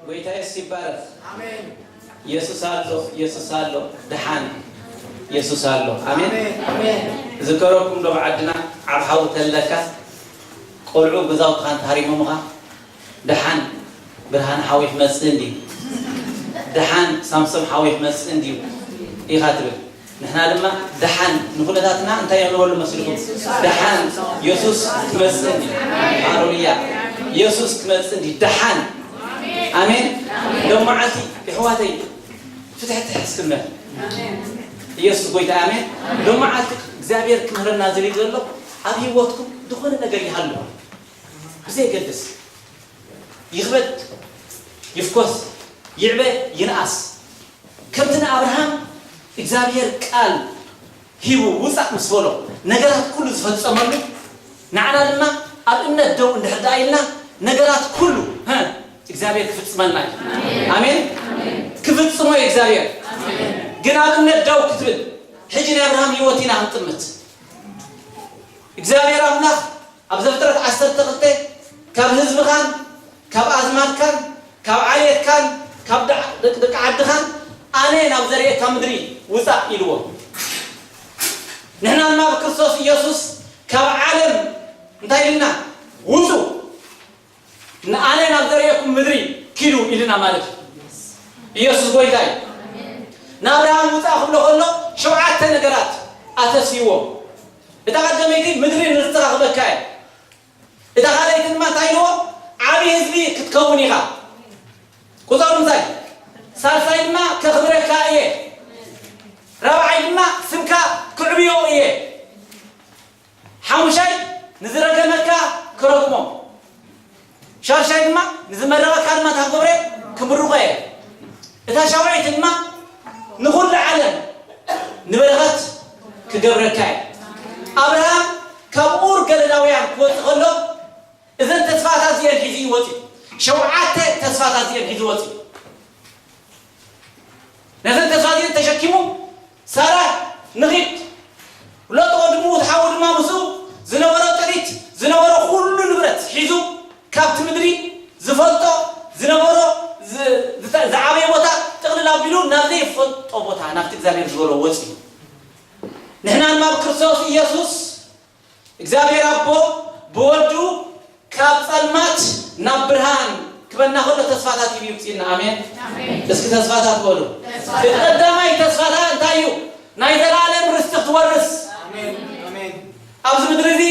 ጎይታ የሱስ ይባረኽ። ኣሜን። የሱስ ኣሎ፣ የሱስ ኣሎ፣ ደሓን የሱስ ኣሎ። ኣሜን። ኣሜን። ኣሜን። ዝከረኩም ዶ ብዓድና ዓብ ሓው ተለካ፣ ቆልዑ ገዛውትኻ እንተሃሪሞምኻ፣ ደሓን ብርሃን ሓወይ ክመጽእ እንድዩ፣ ደሓን ሳምሶም ሓወይ ክመጽእ እንድዩ ኢኻ ትብል። ንሕና ድማ ደሓን ንኹነታትና እንታይ ንበሉ መስልኩም? ደሓን የሱስ ክመጽእ እንድዩ። ሃሌሉያ። የሱስ ክመጽእ እንድዩ። ደሓን። ኣሜን። ሎም መዓልቲ የሕዋተይ ፍትሕትሕ እስክንበል። የሱስ ጎይታ። ኣሜን። ሎም መዓልቲ እግዚኣብሔር ክምህረና ዝብል ዘሎ ኣብ ህይወትኩም ዝኾነ ነገር ይሃሉ። ብዘየገድስ ይኽበድ ይፍኮስ ይዕበ ይንኣስ፣ ከምቲ ንኣብርሃም እግዚኣብሔር ቃል ሂቡ ውፃእ ምስ በሎ ነገራት ኩሉ ዝፈጸመሉ፣ ንዓና ድማ ኣብ እምነት ደው እንድሕር ደኣ ኢልና ነገራት ኩሉ፣ ሀ፣ እግዚኣብሔር ክፍጽመልና እዩ። ኣሜን። ክፍጽሞ እዩ እግዚኣብሔር። ግን ኣብ እምነት ደው ክትብል፣ ሕጂ ናይ ኣብርሃም ህይወት ኢና ክንጥምት። እግዚኣብሔር ኣምላኽ ኣብ ዘፍጥረት ዓሰርተ ክልተ ካብ ህዝብኻን ካብ ኣዝማድካን ካብ ዓሌትካን ካብ ደቂ ዓድኻን ኣነ ናብ ዘርእየካ ምድሪ ውፃእ ኢልዎ። ንሕና ድማ ብክርስቶስ ኢየሱስ ካብ ዓለም እንታይ ኢልና? ውፁ፣ ንኣነ ናብ ዘርእየኩም ምድሪ ኪዱ ኢልና ማለት እዩ። ኢየሱስ ጎይታ እዩ። ንኣብርሃም ውፃእ ክብሎ ከሎ ሸውዓተ ነገራት ኣተስይዎ። እታ ቀደመይቲ ምድሪ ንርስኻ ክበካ እየ። እታ ካልኣይቲ ድማ እንታይ ኢልዎ? ዓብዪ ህዝቢ ክትከውን ኢኻ። ቁፀሩ ምሳይ። ሳልሳይ ድማ ከኽብረካ እየ። ራብዓይ ድማ ስምካ ክዕብዮ እየ። ሓሙሻይ ንዝረገመካ ክረግሞ። ሻድሻይ ድማ ንዝመረቐካ ድማ እንታይ ክገብረ? ክምርቖ እየ። እታ ሻውዓይቲ ድማ ንኹሉ ዓለም ንበረኸት ክገብረካ እየ። ኣብርሃም ካብ ኡር ገለላውያን ክወፅእ ከሎ እዘን ተስፋታት እዚአን ሒዙ እዩ ወፂኡ። ሸውዓተ ተስፋታት እዚአን ሒዙ ወፂኡ። ነዘን ተስፋ እዚአን ተሸኪሙ ሳራ ንኺድ፣ ሎጥ ወንድሙ እቲ ሓዉ ድማ ምስኡ ዝነበሮ ጥሪት ዝነበሮ ኩሉ ንብረት ሒዙ ካብቲ ምድሪ ዝፈልጦ ዝነበሮ ዝ-፣ ዝተ-፣ ዝዓበየ ቦታ ጥቕልል ኣቢሉ ናብ ዘይፈልጦ ቦታ ናብቲ እግዚኣብሔር ዝበሎ ወፂኡ። ንሕና ድማ ብክርስቶስ ኢየሱስ እግዚኣብሔር ኣቦ ብወዱ ካብ ጸልማት ናብ ብርሃን ክበና ከሎ ተስፋታት እዩ ይውፅእና። ኣሜን። ኣሜን። እስኪ ተስፋታት በሉ። ተስፋታት። እቲ ቀዳማይ ተስፋታ እንታይ እዩ? ናይ ዘላለም ርስቲ ክትወርስ። ኣሜን። ኣሜን። ኣብዚ ምድሪ እዚ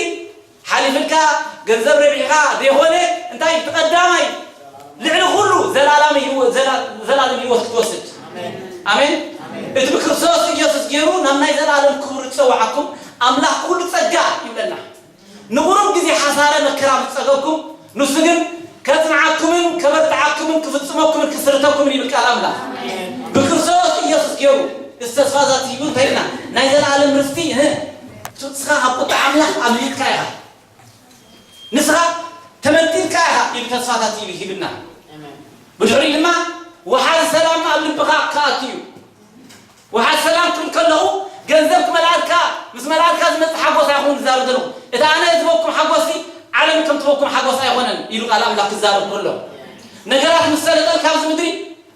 ሓሊፍልካ ገንዘብ ረቢሕካ ዘይኮነ እንታይ እቲ ቀዳማይ ልዕሊ ኩሉ ዘላለም ህይወ-፣ ዘላ-፣ ዘላለም ህይወት ክትወስድ። ኣሜን። ኣሜን። ኣሜን። እቲ ብክርስቶስ ኢየሱስ ገይሩ ናብ ናይ ዘላለም ክብሪ ዝጸውዓኩም ኣምላኽ ኩሉ ጸጋ ይብለና። ንቑሩብ ግዜ ሓሳረ መከራ ምስ ጸገብኩም፣ ንሱ ግን ከጽንዓኩምን ከበርትዓኩምን ክፍጽመኩምን ክስርተኩምን ይብል ቃል ኣምላኽ። ኣሜን። ብክርስቶስ ኢየሱስ ገይሩ እዚ ተስፋ ዛቲ ሂቡ እንታይ ኢልና? ናይ ዘላለም ርስቲ፣ እ፣ ንስኻ ካብ ቁጣ ኣምላኽ ኣምሊጥካ ኢኻ። ንስኻ ተመንጢልካ ኢኻ ኢሉ ተስፋታት ኢሉ ሂብና። ኣሜን። ብድሕሪኡ ድማ ወሓዚ ሰላም ኣብ ልብኻ ክኣቱ እዩ። ወሓዚ ሰላም ክብል ከለኹ ገንዘብ ክመልኣልካ፣ ምስ መልኣልካ ዝመጽእ ሓጎስ ኣይኹን ዝዛረብ ዘለኹ። እቲ ኣነ ዝህበኩም ሓጎስሲ ዓለም ከም ትህበኩም ሓጎስ ኣይኮነን ኢሉ ቃል ኣምላኽ ክዛረብ ከሎ። ነገራት ምስ ሰለጠልካ ኣብዚ ምድሪ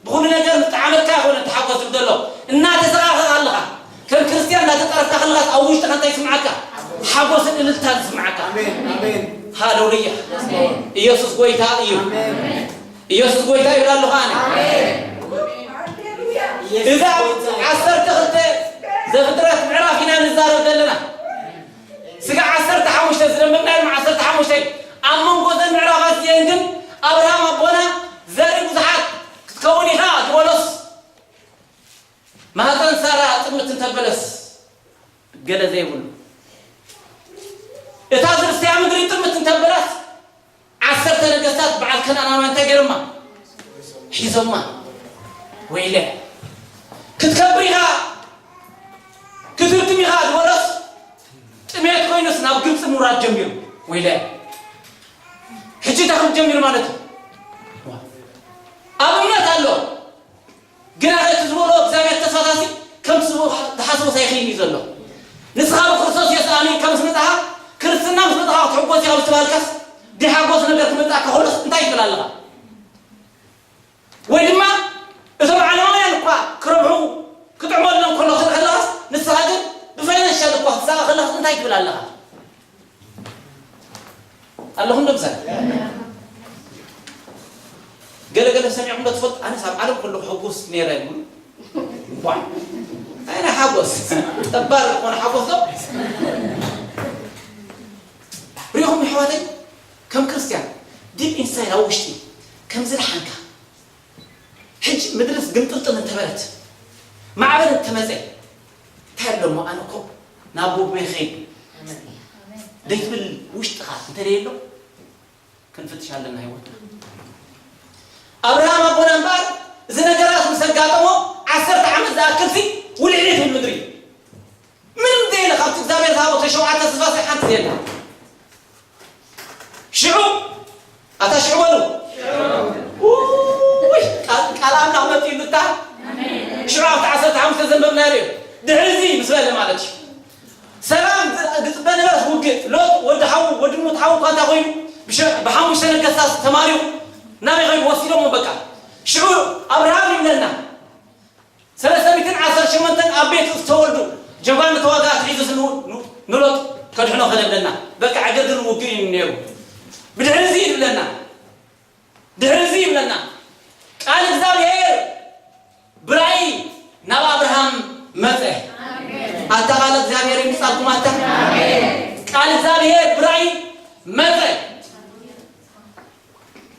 ብኹሉ ነገር ምስ ጠዓመካ ኣይኮነን እቲ ሓጎስ ዝብል ዘሎ። እናተሰቓቐኻ ኣለኻ። ከም ክርስትያን እናተጠረፍካ ከለኻ ኣብ ውሽጥኻ እንታይ ይስምዓካ? ሓጎስን እልልታን ይስምዓካ። ኣሜን፣ ኣሜን። ሃሌሉያ። ኣሜን። ኢየሱስ ጎይታ እዩ። ኣሜን። ኢየሱስ ጎይታ ይብል ኣለኹ ኣነ። ኣሜን። ኢየሱስ እዛ ጎይታ እዩ። ዓሰርተ ክልተ ዘፍጥረት ምዕራፍ ኢና ንዛረብ ዘለና። ስጋዕ ዓሰርተ ሓሙሽተ ዝደንበብናዮም ዓሰርተ ሓሙሽተ እዩ። ኣብ መንጎ እዘን ምዕራፋት እዚአን ግን ኣብርሃም ኣቦና ዘርኢ ብዙሓት ክትከውን ኢኻ ዝበሎስ ማህፀን ሳራ ጥምት እንተበለስ ገለ ዘይብሉ። እታ ዝርስትያ ምድሪ ጥምት እንተበላስ ዓሰርተ ነገስታት በዓል ከነኣናውያን እንታይ ገይሮማ? ሒዞማ። ወይለ። ክትከብር ኢኻ፣ ክትህብትም ኢኻ ዝበሎስ ጥሜት ኮይኑስ ናብ ግብፂ ምውራድ ጀሚሩ። ወይለ። ሕጂ እንታይ ከም ጀሚሩ ማለት እዩ? ኣብ እምነት ኣሎ። ግና እቲ ዝበሎ እግዚኣብሔር ተስፋታሲ ከምቲ ዝበሎ ዝሓስቦ ሳይኸይን እዩ ዘሎ። ንስኻ ብክርስቶስ የሱስ ኣሚንካ ምስ መጻኻ፣ ክርስትና ምስ መጻኻ ክትሕጎስ ኢኻ ምስ ተባህልካስ፣ ድሓጎስ ነገር ክመጻካ ከሎስ እንታይ ትብል ኣለኻ? ወይ ድማ እቶም ዓለማውያን እኳ ክረብሑ ክጥዕመሎም ከሎ ክትርኢ ከለኻስ፣ ንስኻ ግን ብፋይናንሻል እኳ ክትሳቐ ከለኻስ እንታይ ትብል ኣለኻ? ኣለኹም ዶ ምሳሌ? ገለ ገለ ሰሚዕኩም ዶ ትፈልጡ? ኣነስ ኣብ ዓለም ኩሉ ሕጉስ ነይረ ይብሉ። ዋ፣ ኣይ ናይ ሓጎስ፣ ጠባር ዝኾነ ሓጎስ ዶ? ሪኹም የሕዋተይ፣ ከም ክርስትያን ዲፕ ኢንሳይድ፣ ኣብ ውሽጢ ከም ዝደሓንካ፣ ሕጂ ምድርስ ግምጥልጥል እንተበለት፣ ማዕበል እንተመጸ፣ እንታይ ኣሎ እሞ ኣነ እኮ ናብ ቦቦ ይኸይድ ደይትብል ውሽጥኻ እንተደየሎ፣ ክንፍትሽ ኣለና ህይወትና። ኣብርሃም ኣቦና እምበኣር፣ እዚ ነገራት ምስ ኣጋጠሞ፣ ዓሰርተ ዓመት ዝኣክልሲ ውልዕልዕ ትብል ምድሪ። ምንም ዘይለ ካብቲ እግዚኣብሔር ዝሃቦ ተሸውዓተ ተስፋ ሓንቲ የለ። ሽዑ፣ ኣታ ሽዑ በሉ። ውይ፣ ቃል፣ ቃል ኣምላኽ መጺኡ ልታ። ሽዑ ኣብቲ ዓሰርተ ሓሙሽተ ዘንበብናዮ እዩ። ድሕሪ እዚ ምስ በለ ማለት እዩ። ሰላም ዝ-፣ ዝጽበ ነበርስ ውግእ። ሎጥ ወዲ ሓዉ፣ ወዲ ሙት ሓዉ እኳ እንተ ኮይኑ፣ ብሸ-፣ ብሓሙሽተ ነገስታት ተማሪኹ፣ ናበይ ኸይዱ ወሲዶሞ በቃ። ሽዑ ኣብርሃም ይብለና፣ ሰለስተ ሚእትን ዓሰርተ ሸሞንተን ኣብ ቤቱ ዝተወልዱ ጀጓን ተዋጋእቲ ሒዙ ን-፣ ን-፣ ንሎጥ ከድሕኖ ከደ ይብለና። በቃ ዕግርግር ውግእ እዩ ነይሩ። ብድሕሪ እዚ ይብለና፣ ድሕሪ እዚ ይብለና፣ ቃል እግዚኣብሔር ብራእይ ናብ ኣብርሃም መጸ። ኣታ ቃል እግዚኣብሔር ይምጻልኩም ኣታ። ቃል እግዚኣብሔር ብራእይ መጸ።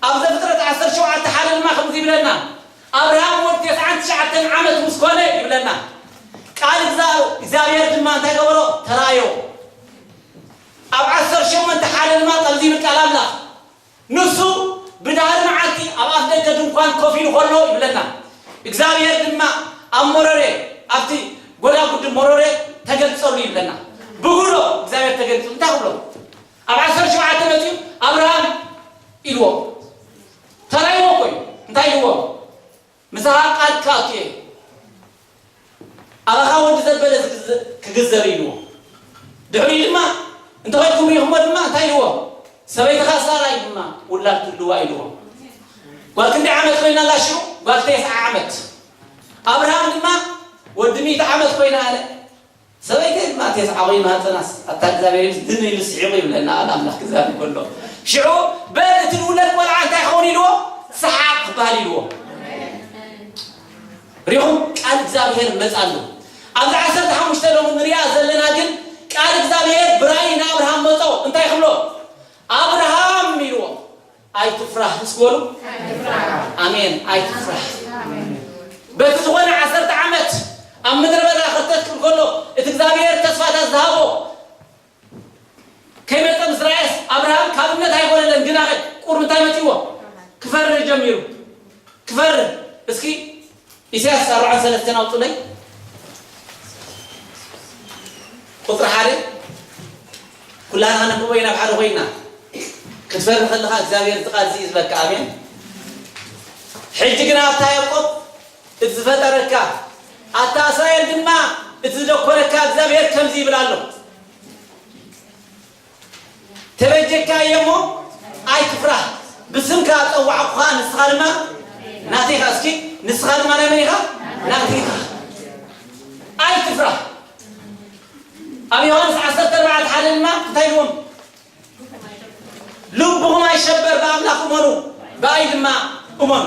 ኣብ ዘፍጥረት ዓሰርተ ሸውዓተ ሓደ ድማ ከምዚ ይብለና፣ ኣብርሃም ወዲ ተስዓን ትሽዓተን ዓመት ምስ ኮነ ይብለና፣ ቃል እግዛ-፣ እግዚኣብሔር ድማ እንታይ ገበሮ? ተራእዮ። ኣብ ዓሰርተ ሸሞንተ ሓደ ድማ ከምዚ ይብል ቃል ኣምላኽ፣ ንሱ ብዳህሪ መዓልቲ ኣብ ኣፍ ደገ ድንኳን ኮፍ ኢሉ ከሎ ይብለና፣ እግዚኣብሔር ድማ ኣብ መሮሬ፣ ኣብቲ ጎዳጉዲ መሮሬ ተገልጸሉ ይብለና። ብጉሮ እግዚኣብሔር ተገልጹ። እንታይ ክብሎ? ኣብ ዓሰርተ ሸውዓተ መጺኡ ኣብርሃም ኢልዎ። ተራእይዎ እኮ እዩ። እንታይ ኢልዎ? ምሳኻ ቃል ክኣቱ እየ። ኣባኻ ወዲ ዘበለ ዝግዘ-፣ ክግዘር ኢልዎ። ድሕሪኡ ድማ እንተ ኸድኩም ርኢኹሞ ድማ እንታይ ኢልዎ? ሰበይትኻ ሳራይ ድማ ውላድ ትህልዋ ኢልዎ። ጓል ክንደይ ዓመት ኮይና ኣላ ሽዑ? ጓል ተስዓ ዓመት። ኣብርሃም ድማ ወዲ ሚእቲ ዓመት ኮይና ኣለ። ሰበይተይ ድማ ተስዓ ኮይኑ ሃፀናስ፣ ኣታ እግዚኣብሔር ምስ ድን ኢሉ ስሒቑ ይብለና፣ ኣል ኣምላኽ ክዛረብ ከሎ። ሽዑ በል እቲ ዝውለድ ቆልዓ እንታይ ክኸውን ኢልዎ? ሰሓቕ ክበሃል ኢልዎ። ሪኹም ቃል እግዚኣብሔር መጻሉ። ኣብዚ ዓሰርተ ሓሙሽተ ሎሚ ንሪኣ ዘለና ግን ቃል እግዚኣብሔር ብራእይ ንኣብርሃም መጾ። እንታይ ክብሎ? ኣብርሃም ኢልዎ። ኣይትፍራህ እስኪ በሉ። ኣሜን። ኣይትፍራህ። በቲ ዝኾነ ዓሰርተ ዓመት ኣብ ምድረ በዳ ክርተት ክብል ከሎ እቲ እግዚኣብሔር ተስፋታት ዝሃቦ ከይመጸ ምስ ረኣየስ ኣብርሃም ካብ እምነት ኣይጎደለን፣ ግና ቁርብ እንታይ መጺዎ? ክፈርህ ጀሚሩ። ክፈርህ። እስኪ ኢሳያስ ኣርባዓን ሰለስተን ኣውጹለይ። ቁጽሪ ሓደ። ኩላና ከነንብቦ ኢና፣ ናብ ሓደ ኮይና። ክትፈርህ ከለኻ እግዚኣብሔር እቲ ቃል እዚ እዩ ዝበካ። ኣሜን። ሕጂ ግና ኣታ ያዕቆብ እቲ ዝፈጠረካ፣ ኣታ እስራኤል ድማ እቲ ዝደኮነካ እግዚኣብሔር ከምዚ ይብል ኣሎ። ተበጀካ እየ እሞ ኣይትፍራህ፣ ብስምካ ጸዋዕኩኻ፣ ንስኻ ድማ ናተይ ኢኻ። እስኪ ንስኻ ድማ ናይ መን ኢኻ? ናተይ ኢኻ። ኣይትፍራህ። ኣብ ዮሃንስ ዓሰርተ ኣርባዕተ ሓደ ድማ እንታይ ኢልዎም? ልብኹም ኣይሸበር፣ ብኣምላኽ እመኑ፣ ብኣይ ድማ እመኑ።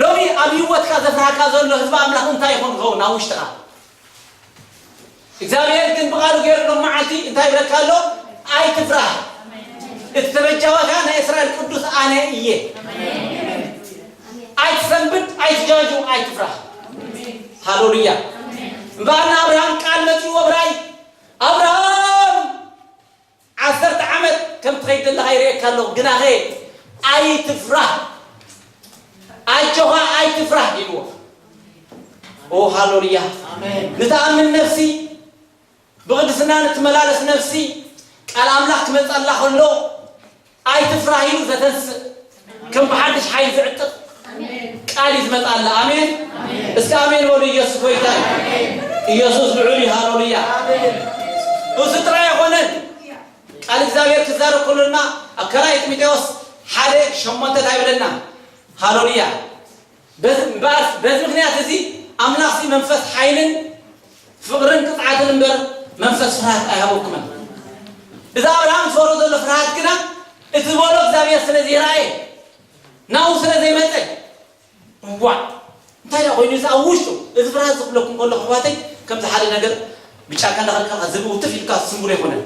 ሎሚ ኣብ ህይወትካ ዘፍርሃካ ዘሎ ህዝቢ ኣምላኽ እንታይ ይኾን ዝኸውን ኣብ ውሽጥኻ? እግዚኣብሔር ግን ብቓሉ ገይሩ ሎም መዓልቲ እንታይ ይብለካ ኣሎ? ኣይትፍራህ። እቲ ተበጃዋካ ናይ እስራኤል ቅዱስ ኣነ እየ። ኣይትሰንብድ፣ ኣይትጃጁ፣ ኣይትፍራህ። ሃሌሉያ። እምበኣር ንኣብርሃም ቃል መጺእዎ ብራእይ፣ ኣብርሃም ዓሰርተ ዓመት ከም ትኸይድ ዘለኻ ይርእየካ ኣለኹ፣ ግናኸ ኣይትፍራህ፣ ኣጆኻ ኣይትፍራህ ኢልዎ። ኦ ሃሌሉያ። ኣሜን። ንትኣምን ነፍሲ፣ ብቕድስና ንትመላለስ ነፍሲ፣ ቃል ኣምላኽ ክመጻላ ከሎ ኣይትፍራህ ኢሉ ዘተንስእ፣ ከም ብሓድሽ ሓይሊ ዝዕጥቕ ቃል እዩ ዝመጻላ። ኣሜን። እስከ ኣሜን በሉ። ኢየሱስ ጎይታ እዩ። ኢየሱስ ልዑል እዩ። ሃሌሉያ። እሱ ጥራይ ኣይኮነን። ቃል እግዚኣብሔር ክዛረብ ከሎ ድማ ኣብ ካልኣይ ጢሞቴዎስ ሓደ ሸሞንተ እንታይ ይብለና? ሃሌሉያ። በዚ እምበኣር በዚ ምኽንያት እዚ ኣምላኽሲ መንፈስ ሓይልን ፍቕርን ቅጽዓትን እምበር መንፈስ ፍርሃት ኣይሃበኩምን። እዚ ኣብርሃም ዝፈሮ ዘሎ ፍርሃት ግና እቲ ዝበሎ እግዚኣብሔር ስለ ዘይረኣየ ናብኡ ስለ ዘይመጸ እዋዕ እንታይ ደኣ ኮይኑ እዚ ኣብ ውሽጡ እዚ ፍርሃት ዝብለኩም ከሎ ክሕዋተይ ከምዚ ሓደ ነገር ብጫካ እንዳኸልካልካ ዝብኢ ውትፍ ኢልካ ዝስምብሎ ኣይኮነን።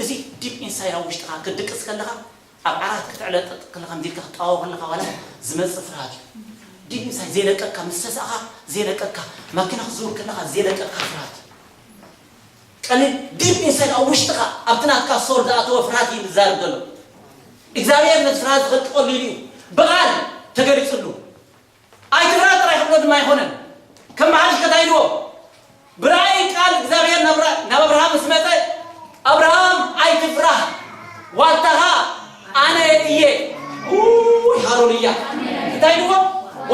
እዚ ዲፕ ኢንሳይድ ኣብ ውሽጥኻ ክትድቅስ ከለኻ ኣብ ዓራት ክትዕለጠጥ ከለኻ ምዲልካ ክትጣወ ከለኻ ዋላ ዝመጽእ ፍርሃት እዩ። ዲፕ ኢንሳይድ ዘይለቀካ ምስ ተሳእኻ ዘይለቀካ ማኪና ክትዝውር ከለኻ ዘይለቀካ ፍርሃት እዩ። ቀሊል ዲፕ ኢንሳይድ ኣብ ውሽጥኻ ኣብቲ ናትካ ሶል ዝኣተወ ፍርሃት እዩ ዝዛረብ ዘሎ። እግዚኣብሔር ነቲ ፍርሃት ዝኸልቅቐሉ ኢሉ እዩ ብቓል ተገሊጹሉ። ኣይትፍራ ጥራይ ክብሎ ድማ ኣይኮነን። ከም መሓሊሽ ከታይ ኢልዎ ብራእይ ቃል እግዚኣብሔር ናብ ራ- ናብ ኣብርሃም ምስ መጸ ኣብርሃም ኣይትፍራህ ዋልታኻ ኣነ እየ። ውይ ሃሌሉያ። እንታይ ኢልዎ?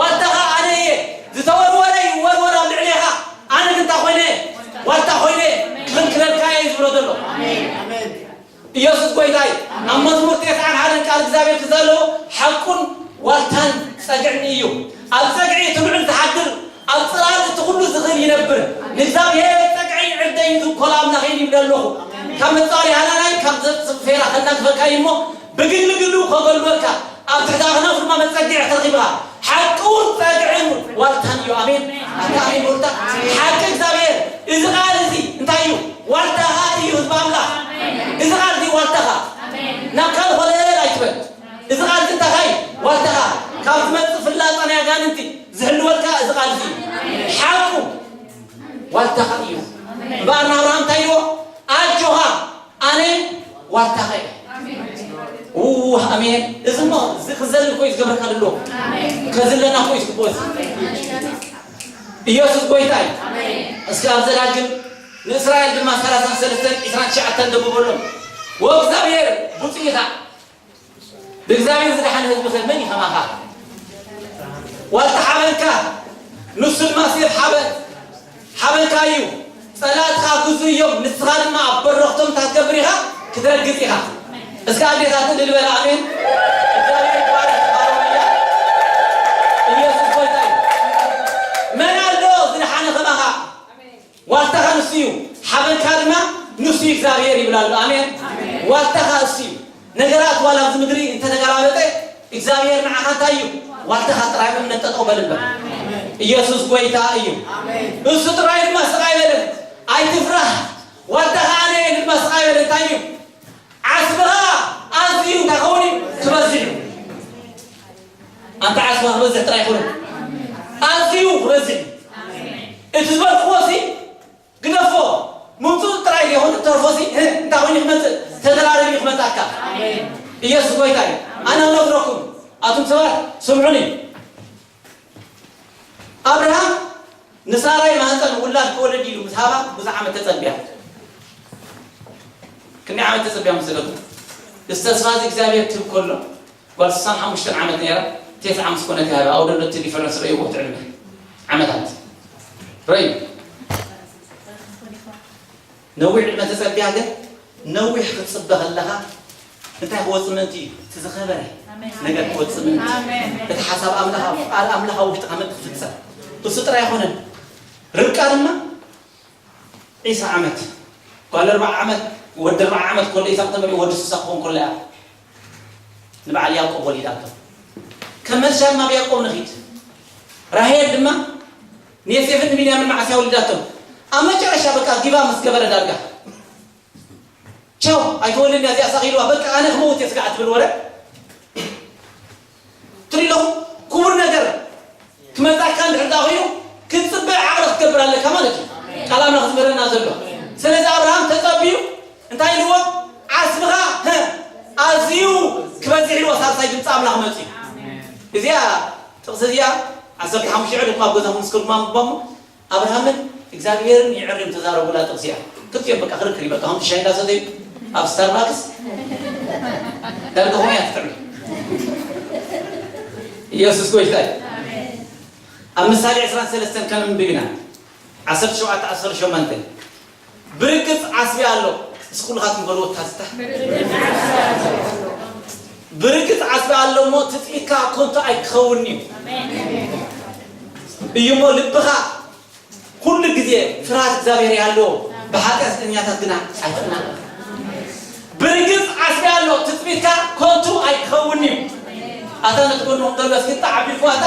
ዋልታኻ ኣነ እየ። ዝተወርወረ ይወርወር ኣብ ልዕሌኻ ኣነ ግን እንታይ ኮይነ? ዋልታ ኮይነ ክኽልክለልካ እየ ዝብሎ ዘሎ። ኢየሱስ ጎይታ እዩ። ኣብ መዝሙር ተስዓን ሓደን ቃል እግዚኣብሔር ክዛለዎ ሓቁን ዋልታን ጸግዕን እዩ። ኣብ ጸግዒ እቲ ልዑል ዝሓድር ኣብ ጽላል እቲ ኩሉ ዝኽእል ይነብር። ንእግዚኣብሔር ጸግዒ ዕርደይ ዝኮል ኣምላኽ እዩ ይብል ኣለኹ። ካብ መጻወሪ ሃናናይ ካብ ዘጽፍ ፌራ ከናግፈካ እዩ እሞ ብግሊ ግሉ ከገልወካ ኣብ ትሕቲ ኣኽናፉ ድማ መጸግዒ ተረኺብኻ። ሓቂ እውን ጸግዕን ዋልታን እዩ። ኣሜን። ኣታ ኣሜን በሉታ። ሓቂ እግዚኣብሔር እዚ ቃል እዚ እንታይ እዩ? ዋልታኻ እዩ ህዝቢ ኣምላኽ። እዚ ቃል እዚ ዋልታኻ ናብ ካልእ ኮለል ኣይትበል። እዚ ቃል እዚ እንታይ እዩ? ዋልታኻ ካብ ዝመጽእ ፍላጻ ናይ ኣጋንንቲ ዝሕልወልካ እዚ ቃል እዚ እዩ። ሓቁ ዋልታኻ እዩ። እምበኣር ንኣብርሃም እንታይ ኢልዎ? ኣጆኻ ኣነ ዋልታኻ እየ። ው ኣሜን። እዚ እሞ እዚ ክዘል እኮ እዩ ዝገብረካ ዘሎ። ከዝለና እኮ እዩ ዝግብኦ እዚ። ኢየሱስ ጎይታ እዩ። እስኪ ኣብ ዘዳግም ንእስራኤል ድማ ሰላሳን ሰለስተን ዒስራን ትሽዓተን ደብበሎም። ወእግዚኣብሔር ብፁዕ ኢኻ። ብእግዚኣብሔር ዝደሓነ ህዝቢ ከ መን እዩ ከማኻ? ዋልታ ሓበንካ ንሱ ድማ ሴፍ ሓበን ሓበንካ እዩ። ጸላእትኻ ግዙእ እዮም፣ ንስኻ ድማ ኣብ በረኽቶም እንታይ ክትገብር ኢኻ? ክትረግጽ ኢኻ። እስከ ኣዴታት እልል በላ ኣሜን። እግዚኣብሔር ይባረክ። ሃሌሉያ። ኢየሱስ ጎይታ እዩ። መን ኣሎ ዝደሓነ ከማኻ? ዋልታኻ ንሱ እዩ፣ ሓበንካ ድማ ንሱ እዩ እግዚኣብሔር ይብል ኣሎ። ኣሜን። ዋልታኻ እሱ እዩ። ነገራት ዋላ ኣብዚ ምድሪ እንተተገላበጠ እግዚኣብሔር ንዓኻ እንታይ እዩ? ዋልታኻ ጥራይ እምነት ጠጠው በል እምበር። ኢየሱስ ጎይታ እዩ። እሱ ጥራይ ድማ ስቕ ኣይበለን። ኣይትፍራህ። ዋልታኻ ኣነ እየ ኢሉ ድማ ስቕ ኣይበለን። እንታይ እዩ? ዓስብኻ ኣዝዩ እንታይ ክኸውን እዩ? ክበዝሕ እዩ። ኣንታ ዓስብኻ ክበዝሕ ጥራይ ኣይኮነን። ኣዝዩ ክበዝሕ እዩ። እቲ ዝበልክዎ ሲ ግደፎ። ምምፅኡ ጥራይ ዘይኮነ ተርፎ ሲ እ፣ እንታይ ኮይኑ ክመፅእ? ተደራሪቡ እዩ ክመፅኣካ። ኢየሱስ ጎይታ እዩ። ኣነ እነግረኩም ኣቱም ሰባት ስምዑኒ። ኣብርሃም ንሳራይ ማህፀን ውላድ ክወልድ ኢሉ ምስ ሃባ ብዙሕ ዓመት ተፀቢያ። ክንደይ ዓመት ተፀቢያ መሰለኩም? እዚ ተስፋ እዚ እግዚኣብሔር ክህብ ከሎ ጓል ስሳን ሓሙሽተን ዓመት ነይራ። ቴስዓ ምስ ኮነት ይሃባ ኣብ ደሎ እቲ ዲፈረንስ ረእይዎ እቲ ዕድመ ዓመታት ረዩ ነዊሕ ዕድመ ተጸቢያ ግን ነዊሕ ክትጽበ ከለኻ እንታይ ክወጽእ ምእንቲ እዩ? እቲ ዝኸበረ ኣሜን። ነገር ክወጽእ ምእንቲ ኣሜን። እቲ ሓሳብ ኣምላኽ ኣብ ፍቓድ ኣምላኽ ኣብ ውሽጥኻ ምእንቲ ክፍጸም እሱ ጥራይ ኣይኮነን። ርብቃ ድማ ዒስራ ዓመት ጓል ኣርባዓ ዓመት ወዲ ኣርባዓ ዓመት ኮሎ ኢሳቅ ተመሪዑ ወዲ ስሳ ክኾን ኮሎ እያ ንበዓል ያዕቆብ ወሊዳቶ። ከመልሻ ናብ ያዕቆብ ንኺድ። ራሄል ድማ ንዮሴፍን ንቢንያምን መዓስ እያ ወሊዳቶ? ኣብ መጨረሻ በቃ ጊባ ምስ ገበረ ዳርጋ ቻው ኣይትወልን እያ እዚኣ ሳኺልዋ በቃ ኣነ ክመውት እየ ስጋዕ ትብል ወረ ትሪለኹ ክቡር ነገር ክመጻካ እንድሕር ደኣ ኮይኑ ክትጽበ ዓቕሊ ክትገብር ኣለካ ማለት እዩ። ቃል ኣምላኽ ዝምህረና ዘሎ። ስለዚ ኣብርሃም ተጸብዩ እንታይ ኢልዎ? ዓስብኻ ህ፣ ኣዝዩ ክበዝሕ ኢልዎ ሳልሳይ ድምፂ ኣምላኽ መፅዩ። እዚኣ ጥቕሲ እዚኣ ዓሰርተ ሓሙሽተ ዕድኩም ኣብ ገዛኹም ምስክርኩም ኣንብባሞ ኣብርሃምን እግዚኣብሔርን ይዕርም ተዛረቡላ ጥቕሲ እያ። ክልቲኦም በቃ ክርክር ይበቃ ከምቲ ሻይ እንዳሰተዩ ኣብ ስታርባክስ ዳርጋ ኾኑ እያ ትጥዕም። ኢየሱስ ጎይታ እዩ። ኣብ ምሳሌ ዕስራን ሰለስተን ከነንብብ ኢና። ዓሰርተ ሸውዓተ ዓሰርተ ሸሞንተ ብርግጽ ዓስቢ ኣሎ። እስኪ ኩልኻትኩም በልዎ ታዝታ። ብርግጽ ዓስቢ ኣሎ እሞ ትጽቢትካ ከንቱ ኣይክኸውን እዩ። እዩ እሞ ልብኻ ኩሉ ግዜ ፍርሃት እግዚኣብሔር ያለው፣ ብሓጢኣተኛታት ግና ኣይትቕናእ። ብርግጽ ዓስቢ ኣሎ፣ ትጽቢትካ ከንቱ ኣይክኸውን እዩ። ኣታ ነቲ ጎንኹም ዘሎ እስኪ ጣዕ ኣቢልኩም ኣታ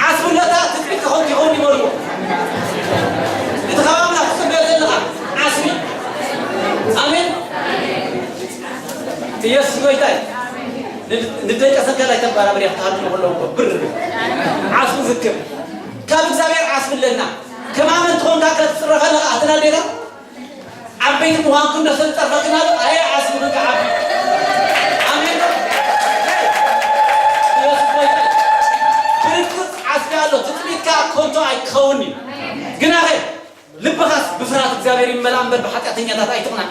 ዓስቢ ኣለታ፣ ትጽቢትካ ከንቱ ይኸውን ይበልዎ። እቲ ካብ ኣምላኽ ትጽበዮ ዘለኻ ዓስቢ። ኣሜን። ኢየሱስ ጎይታ እዩ። ንደቀሰካ ላይ ተባራብር ያፍታሉ ነው ብለው ብር ዓስቢ ዝክብ ካብ እግዚኣብሔር ዓስቢ ኣለና። ከማመን ትኾንካ ክትጽረፈ ኣለኻ ኣትና ዴታ ዓበይቲ ምዃንኩም ደሰን ጸርፈክና ኣየ ዓስቢ ክዓቢ። ኣሜን። ኢየሱስ ጎይታ እዩ። ብርግጽ ዓስቢ ኣሎ፣ ትጽቢትካ ከንቱ ኣይክኸውን እዩ። ግናኸ ልብኻስ ብፍርሃት እግዚኣብሔር ይመልኣ እምበር ብሓጢኣተኛታት ኣይትቕናእ።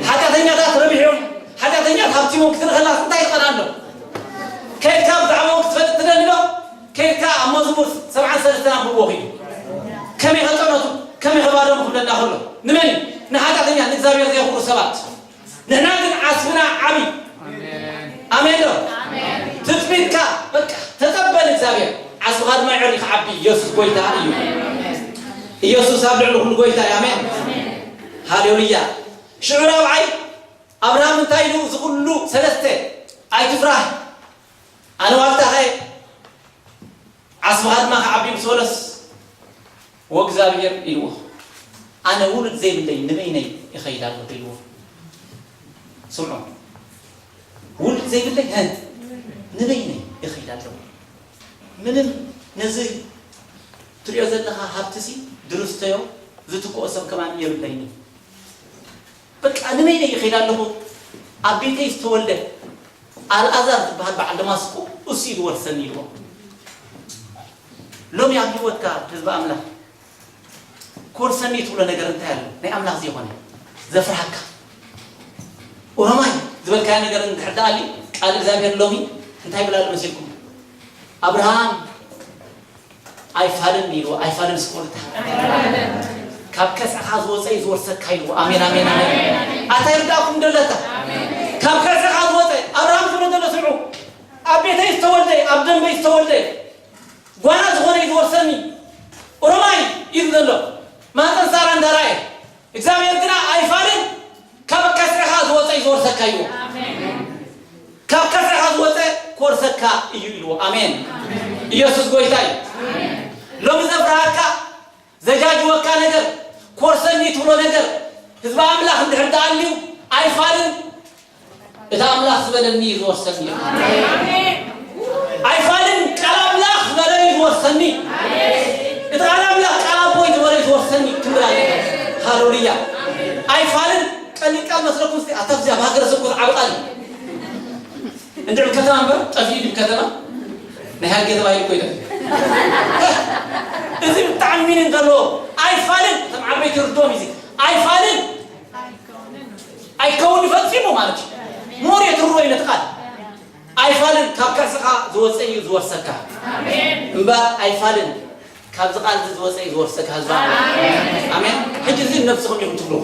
ሓጢኣተኛታት ረቢሖም፣ ሓጢኣተኛታት ሃብቲሞም ክትርኢ ከለኻስ እንታይ ይቐንኣሎም? ከይድካ ብዛዕባኦም ክትፈልጥ ትደሊ ዶ? ከይድካ ኣብ መዝሙር ሰብዓን ሰለስተን ኣንብብዎ ኺዱ። ከመይ ከጸነቱ፣ ከመይ ከባዶም ክብለና ከሎ። ንመን እዩ? ንሓጢኣተኛ፣ ንእግዚኣብሔር ዘየኽብሩ ሰባት። ንሕና ግን ዓስብና ዓቢ። ኣሜን ዶ? ትጽቢትካ በቃ ተጸበ ንእግዚኣብሔር። ዓስብኻ ድማ ይዕሪ ክዓቢ። ኢየሱስ ጎይታ እዩ። ኢየሱስ ኣብ ልዕሊ ኩሉ ጎይታ እዩ። ኣሜን። ሃሌሉያ። ሽዑ ራብዓይ ኣብርሃም እንታይ ኢሉ? እዚ ኩሉ ሰለስተ ኣይትፍራህ፣ ኣነ ዋልታኸ ዓስብኻ ድማ ክዓቢ ምስ በሎስ፣ ወእግዚኣብሔር ኢልዎ፣ ኣነ ውሉድ ዘይብለይ ንበይነይ ይኸይድ ኣለኹ ኢልዎ። ስምዑ፣ ውሉድ ዘይብለይ፣ ሀ፣ ንበይነይ ይኸይድ ኣለኹ። ምንም ነዚ ትሪኦ ዘለኻ ሃብትሲ ድርስተዮ ዝትክኦ ሰብ ከማን የብለይን። በቃ ንበይነይ ይኸይድ ኣለኹ። ኣብ ቤተይ ዝተወልደ ኣልኣዛር ዝበሃል በዓል ደማስቆ እሱ እዩ ዝወርሰኒ ኢልዎ። ሎሚ ኣብ ህይወትካ ህዝቢ ኣምላኽ ክወርሰኒ ትብሎ ነገር እንታይ ኣሎ? ናይ ኣምላኽ ዘይኮነ ዘፍርሃካ። ኦሮማይ ዝበልካዮ ነገር እንድሕር ደኣ ኣልዩ ቃል እግዚኣብሔር ሎሚ እንታይ ይብል ኣሎ መሲልኩም? ኣብርሃም ኣይፋልን ኢልዎ፣ ኣይፋልን እስኮልታ። ካብ ከስዕኻ ዝወፀ እዩ ዝወርሰካ ኢልዎ። ኣሜን፣ ኣሜን፣ ኣሜን። ኣታ ይርዳእኩም ደለታ። ካብ ከስዕኻ ዝወፀ ኣብርሃም ዝብሎ ዘሎ ስምዑ። ኣብ ቤተይ ዝተወልደ፣ ኣብ ደንበይ ዝተወልደ፣ ጓና ዝኾነ እዩ ዝወርሰኒ። ኦሮማይ ኢሉ ዘሎ። ማህፀን ሳራ እንዳራየ። እግዚኣብሔር ግና ኣይፋልን፣ ካብ ከስዕኻ ዝወፀ እዩ ዝወርሰካ እዩ። ካብ ከስዕኻ ዝወፀ ክወርሰካ እዩ ኢልዎ። ኣሜን። ኢየሱስ ጎይታ እዩ። ሎሚ ዘፍርሃካ፣ ዘጃጅወካ ነገር፣ ኮርሰኒ ትብሎ ነገር፣ ህዝቢ ኣምላኽ እንድሕር ተኣልዩ ኣይፋልን፣ እቲ ኣምላኽ ዝበለኒ እዩ ዝወርሰኒ። ኣይፋልን፣ ቃል ኣምላኽ ዝበለ እዩ ዝወርሰኒ። እቲ ቃል ኣምላኽ ቃል ኣቦይ ዝበለ እዩ ዝወርሰኒ። ክብር ኣለካ። ሃሌሉያ። ኣይፋልን፣ ቀሊል ቃል መስለኩም እስቲ፣ ኣታ እግዚኣብ ሃገረ ስብከት ዓቢ ቃል እዩ። እንድዕም ከተማ እምበር ጠፊኡ ድም ከተማ ናይ ሃልጌ ተባሂሉ እኮ ይጠፍእ። እዚ ብጣዕሚ ሚኒን ዘለዎ ኣይፋልን፣ እቶም ዓበይቲ ይርድኦም እዩ። እዚ ኣይፋልን ኣይከውን ፈጺሙ ማለት እዩ። ሞር የትርሮ እዩ ነቲ ቃል። ኣይፋልን ካብ ከርስኻ ዝወፀ እዩ ዝወርሰካ። እምበር ኣይፋልን ካብዚ ቃል እዚ ዝወፀ እዩ ዝወርሰካ ህዝባ። ኣሜን። ሕጂ እዚ ነብስኹም ኢኹም ትብሉ።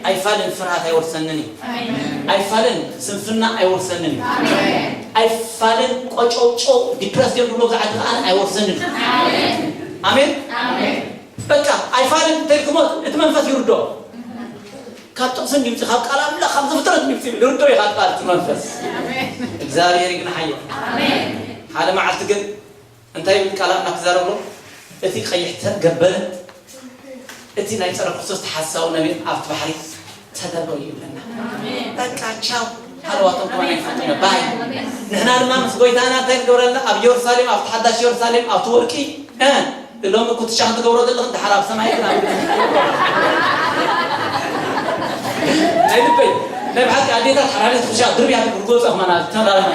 ኣይፋልን ፍርሃት ኣይወርሰንን እዩ። ኣይፋልን ስንፍና ኣይወርሰንን እዩ። ኣይፋልን ቆጨውጨው ዲፕረስ ገይሩ ብሎ ብዛዕባ ከኣነ ኣይወርሰንን እዩ። ኣሜን። በቃ ኣይፋልን እንተልክሞ እቲ መንፈስ ይርዶ። ካብ ጥቕስን ድምፂ ካብ ቃል ኣምላኽ ካብ ዝፍጥረት ድምፂ ይርዶ እዩ ካብ ቃል እቲ መንፈስ። እግዚኣብሔር ይግናሓዮ። ሓደ መዓልቲ ግን እንታይ ይብል ቃል ኣምላኽ ክዛረብ ኣሎ? እቲ ቀይሕ ተገበረ፣ እቲ ናይ ጸረ ክርስቶስ ተሓሳዊ ነቢይ ኣብቲ ባሕሪ ተደርበ እዩ ይብለና። በቃ ቻው። ሃለዋቶም ከማን ኣይፈልጡን ባይ። ንሕና ድማ ምስ ጎይታና እንታይ ንገብረልና? ኣብ ኢየሩሳሌም፣ ኣብቲ ሓዳሽ ኢየሩሳሌም፣ ኣብቲ ወርቂ፣ እ፣ ሎሚ ኩትሻ ክትገብሮ ዘለኽን ደሓር ኣብ ሰማይ ግን ኣብ ናይ ልበይ፣ ናይ ብሓቂ ኣዴታት ሓራቤት ኩትሻ ድርብያ ትግርጎ ጸኽማና ተላላማ።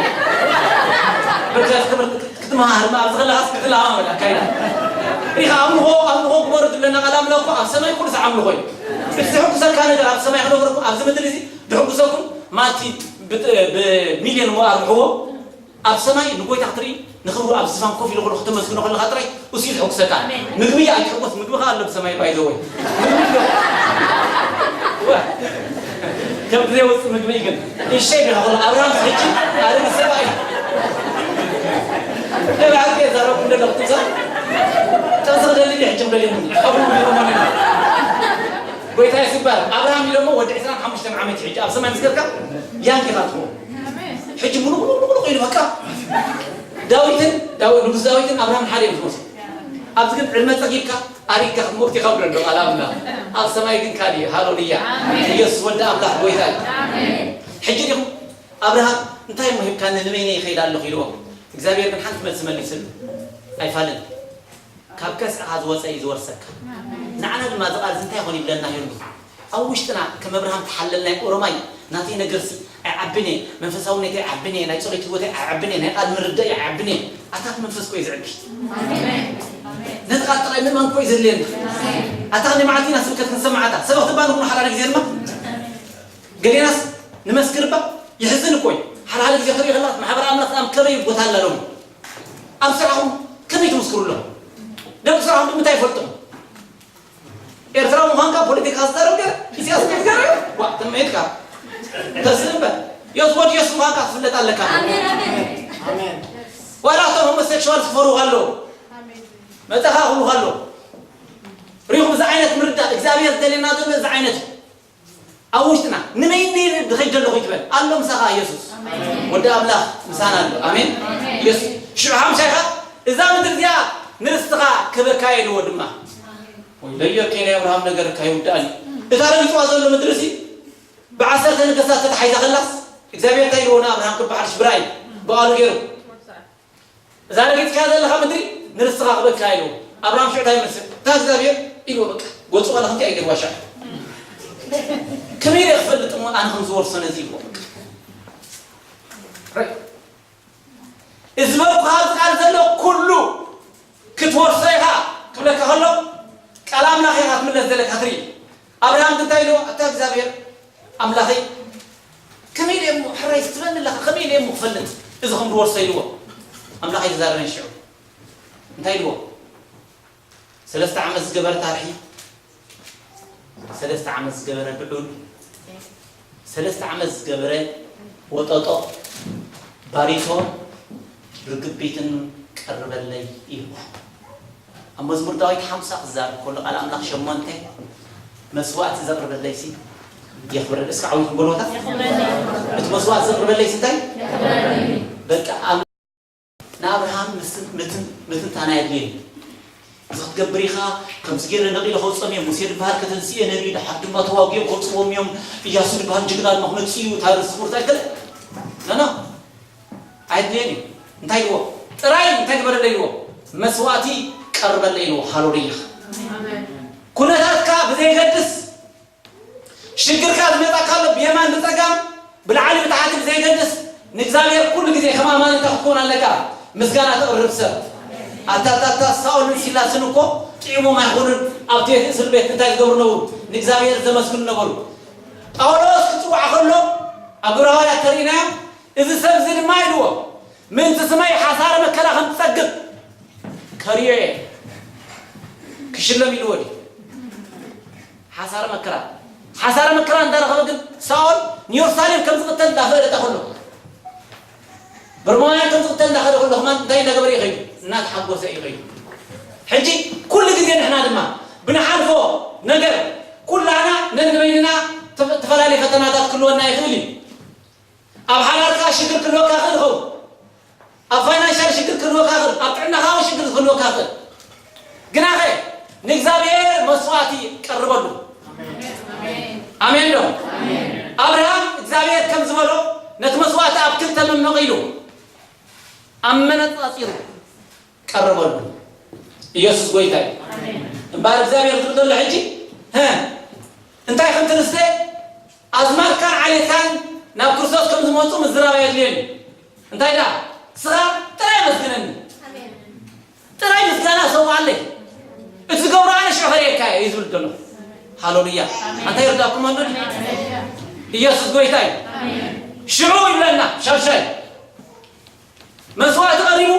በቃ ክትምሃር ኣብ ዝኸለኻስ ክትለማመድ ኣካይዳ። ሪኻ ኣምልኾ፣ ኣምልኾ ግበሩ ዝብለና ቃል ኣምላኽ እኮ ኣብ ሰማይ ኩሉ ሰዓብ ኣምልኾ እዩ። እቲ ዘሐጉሰካ ነገር ኣብ ሰማይ ክነግረኩም፣ ኣብዚ ምድሪ እዚ ዘሐጉሰኩም ማቲ ብ-፣ ብሚልዮን እሞ ኣርብሕዎ። ኣብ ሰማይ ንጎይታ ክትርኢ፣ ንኽብሩ ኣብ ዝፋን ኮፍ ኢሉ ከሎ ከተመስግኖ ከለኻ ጥራይ እሱ እዩ ዘሐጉሰካ። ኣሜን። ምግቢ እያ ኣይትሕጎስ፣ ምግቢ ከኣ ኣሎ ብሰማይ ባይ ዘ ወይ። ከምቲ ዘይወፅእ ምግቢ እዩ ግን። እሸይ ዲኻ ከሎ ኣብርሃም ሕጂ ኣረሚ ሰብኣይ። ንብዓት እየ ዘረብኩም ዘለኹ ትምሳ። ደሊኹም፣ ቀብሩ ገይሮም ኣለዉ። ጎይታ ይስበር። ኣብርሃም ኢሎሞ ወዲ ዕስራን ሓሙሽተን ዓመት እዩ ሕጂ ኣብ ሰማይ ምስ ከድካ ያንግ ኢኻ ትኸውን። ሕጂ ሙሉቕ ሙሉቕ ሙሉቕ ኢሉ በቃ። ዳዊትን፣ ዳዊ-፣ ንጉስ ዳዊትን ኣብርሃምን ሓደ እዮም ዝመስሉ። ኣብዚ ግን ዕድመ ጸጊብካ ኣሪግካ ክትሞት ኢኻ ብሎ ኣሎ ቃል ኣምላኽ። ኣብ ሰማይ ግን ካልእ እዩ። ሃሌሉያ። ኣሜን። ኢየሱስ ወዲ ኣምላኽ ጎይታ እዩ። ኣሜን። ሕጂ ዲኹም ኣብርሃም እንታይ እሞ ሂብካኒ ንበይነይ ይኸይድ ኣለኹ ኢልዎ። እግዚኣብሔር ግን ሓንቲ መልሲ መሊስሉ። ኣይፋልን። ካብ ከስዕኻ ዝወፀ እዩ ዝወርሰካ። ንዓና ድማ እዚ ቃል እዚ እንታይ ይኾን ይብለና ይህሉ። ኣብ ውሽጥና ከም ኣብርሃም ተሓለልና እዩ። ኦሮማይ ናተይ ነገርሲ ኣይዓብን እየ፣ መንፈሳውነተይ ኣይዓብን እየ፣ ናይ ፀሎት ህይወተይ ኣይዓብን እየ፣ ናይ ቃል ምርዳእ ኣይዓብን እየ። ኣታ እቲ መንፈስ እኮ እዩ ዝዕቢ። ነቲ ቃል ጥራይ ምእማን እኮ እዩ ዘድልየና። ኣታ ክንደይ መዓልቲ ኢና ስብከት ክንሰምዕ ኣታ? ሰበኽቲ እባ ንኹን ሓደ ሓደ ግዜ ድማ ገሌናስ ንመስክር እባ። የሕዝን እኮ እዩ። ሓደ ሓደ ግዜ ክርኢ ከለኻ ማሕበር ኣምላኽ ኣብ ከመይ ቦታ ኣላ ሎሚ? ኣብ ስራኹም ከመይ ትምስክሩ ኣለኹም? ደቂ ስራኹም ብምንታይ ይፈልጡኹም? ኤርትራዊ ምዃንካ ፖለቲካ ዝዛረብ ገለ ኢሳያስ ከይትገርም ዋ ትመይትካ ተስእምበር የስ ወድ የስ ምዃንካ ትፍለጥ ኣለካ። ኣሜን፣ ኣሜን። ኣሜን። ዋላ እቶም ሆሞሴክሹዋል ክፈሩ ኣለዉ። መጻኻ ክብሉ ኣለዉ። ሪኹም እዚ ዓይነት ምርዳእ እግዚኣብሔር ዝደልየና ዘሎ እዚ ዓይነት እዩ። ኣብ ውሽጥና ንመይነይ ድኸይድ ዘለኹ ይትበል ኣሎ ምሳኻ ኢየሱስ ኣሜን። ወዲ ኣምላኽ ምሳና ኣሎ። ኣሜን። ኣሜን። ኢየሱስ ሽዑ ሓምሻይኻ እዛ ምድሪ እዚኣ ንርስትኻ ክበካ ኢልዎ ድማ ወይለዮ ከይ ናይ ኣብርሃም ነገር ካይውዳእን እታ ረጊጽዋ ዘሎ ምድሪ ሲ ብዓሰርተ ነገስታት ተታሒዛ ከላስ እግዚኣብሔር እንታይ ኢልዎ ንኣብርሃም ክበሓልሽ ብራይ ብቓሉ ገይሩ እዛ ረጊጽካ ዘለኻ ምድሪ ንርስትኻ ክበካ ኢልዎ ኣብርሃም ሽዑ እንታይ ይመስል እታ እግዚኣብሔር ኢልዎ በቃ ጎጹ ከላ ከምቲ ኣይገርዋ ሻዕ ከመይ ኢለ ክፈልጥ እሞ ኣነ ከም ዝወርሶ ነዚ ኢልዎ በቃ እዚ በልኩኻ ኣብዚ ቃል ዘሎ ኩሉ ክትወርሶ ኢኻ ክብለካ ከሎ ቃል ኣምላኽ ኢኻ ክትምለስ ዘለካ ትርኢ ኣብርሃም ግን እንታይ ኢልዎ ኣታ እግዚኣብሔር ኣምላኸይ ከመይ ኢለ እሞ ሕራይ ትበኒ ኣለኻ ከመይ ኢለ እሞ ክፈልጥ እዚ ከም ዝወርሶ ኢልዎ ኣምላኸይ ተዛረበኒ ሽዑ እንታይ ኢልዎ ሰለስተ ዓመት ዝገበረ ታርሒ ሰለስተ ዓመት ዝገበረ ብዑል ሰለስተ ዓመት ዝገበረ ወጠጦ ባሪቶን ርግቢትን ቀርበለይ ኢልዎ ኣብ መዝሙር ዳዊት ሓምሳ ክዛረብ ከሎ ቃል ኣምላኽ ሸሞንተ መስዋእቲ ዘቕርበለይ ሲ የኽብረል እስከ ዓዊት በልወታ እቲ መስዋእቲ ዘቕርበለይ ሲ እንታይ በቃ ንኣብርሃም ምትንታን ኣየድልየን እዩ። እዚ ክትገብር ኢኻ፣ ከምዚ ገይረ ነቒለ ከውፅኦም እዮም፣ ሙሴ ዝበሃል ከተንስእ እየ ነቢይ፣ ደሓር ድማ ተዋጊኦም ከውፅዎም እዮም፣ እያሱ ዝበሃል ጅግና ድማ ክመፅእ እዩ፣ እታ ርስቲ ቁርፃ ኣይከለ ኖ ኖ ኣየድልየን እዩ። እንታይ ኢልዎ? ጥራይ እንታይ ግበረለይ ኢልዎ? መስዋእቲ ቀርበለይ ኢልዎ። ሃሌሉያ። ኩነታትካ ብዘየገድስ ሽግርካ ዝመጻካ ኣሎ ብየማን ብጸጋም ብላዕሊ ብታሕቲ ብዘይገድስ ንእግዚኣብሔር ኩሉ ግዜ ከም ኣማኒ እንታይ ክትከውን ኣለካ ምስጋና ተቕርብ ሰብ ኣታታታ ሳኦልን ሲላስን እኮ ጥዒሞም ኣይኮኑን ኣብቲ እስር ቤት እንታይ ዝገብሩ ነበሩ ንእግዚኣብሔር ዘመስግኑ ነበሩ ጳውሎስ ክጽዋዕ ከሎ ኣብ ግብረ ሃዋርያት ተርእናዮም እዚ ሰብ እዚ ድማ ኢልዎ ምእንቲ ስመይ ሓሳረ መከራ ከም ትጸግብ ከርእዮ እየ ክሽለም ኢልዎ ድዩ ሓሳረ መከራ ሓሳረ መከራ እንዳረኸበ ግን ሳኦል ንየሩሳሌም ከም ዝቕተል እንዳፈለጠ ከሎ ብሮማውያን ከም ዝቕተል እንዳኸደ ከሎ ከማን እንታይ እንዳገበረ ይኸይዱ እናተሓጎሰ ይኸይዱ ሕጂ ኩሉ ግዜ ንሕና ድማ ብንሓልፎ ነገር ኩላና ነንበይንና ተፈላለየ ፈተናታት ክህልወና ይኽእል እዩ ኣብ ሓዳርካ ሽግር ክህልወካ ይኽእል ይኸውን ኣብ ፋይናንሻል ሽግር ክህልወካ ይኽእል ኣብ ጥዕናኻ እውን ሽግር ክህልወካ ይኽእል ግናኸ ንእግዚኣብሔር መስዋዕቲ ቀርበሉ ኣሜን ዶ ኣብርሃም እግዚኣብሔር ከም ዝበሎ ነቲ መስዋዕቲ ኣብ ክልተ መመቒሉ ኣመነጻጺሩ ቀረበሉ ኢየሱስ ጎይታ እዩ እምበኣር እግዚኣብሔር ዝብል ዘሎ ሕጂ እንታይ ከም ትንስተ ኣዝማድካን ዓሌትካን ናብ ክርስቶስ ከም ዝመፁ ምዝራብ ኣየድልየን እዩ እንታይ ዳ ስኻ ጥራይ ኣመስግነኒ ጥራይ ምስጋና ሰውዓለይ እቲ ዝገብሮ ኣነ ሽዑ ከርእየካ እየ እዩ ዝብል ዘሎ ሃሌሉያ እንታይ ይርዳኩም ኣሎ ኢየሱስ ጎይታ እዩ ሽዑ ይብለና ሻሻይ መስዋእቲ ቀሪቡ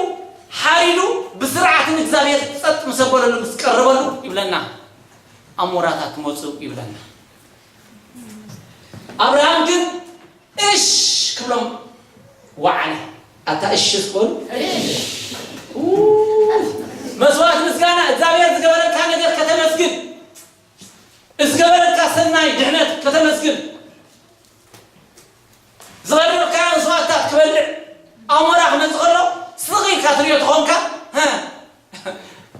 ሓሪዱ ብስርዓት ንእግዚኣብሔር ጸጥ ምስ ኣበለሉ ምስ ቀረበሉ ይብለና ኣሞራታት መጹ ይብለና ኣብርሃም ግን እሽ ክብሎም ወዓለ ኣታ እሽ ዝኮኑ መስዋእት ምስጋና እግዚኣብሔር ዝገበረልካ ነገር ተኾንካ፣ ሀ፣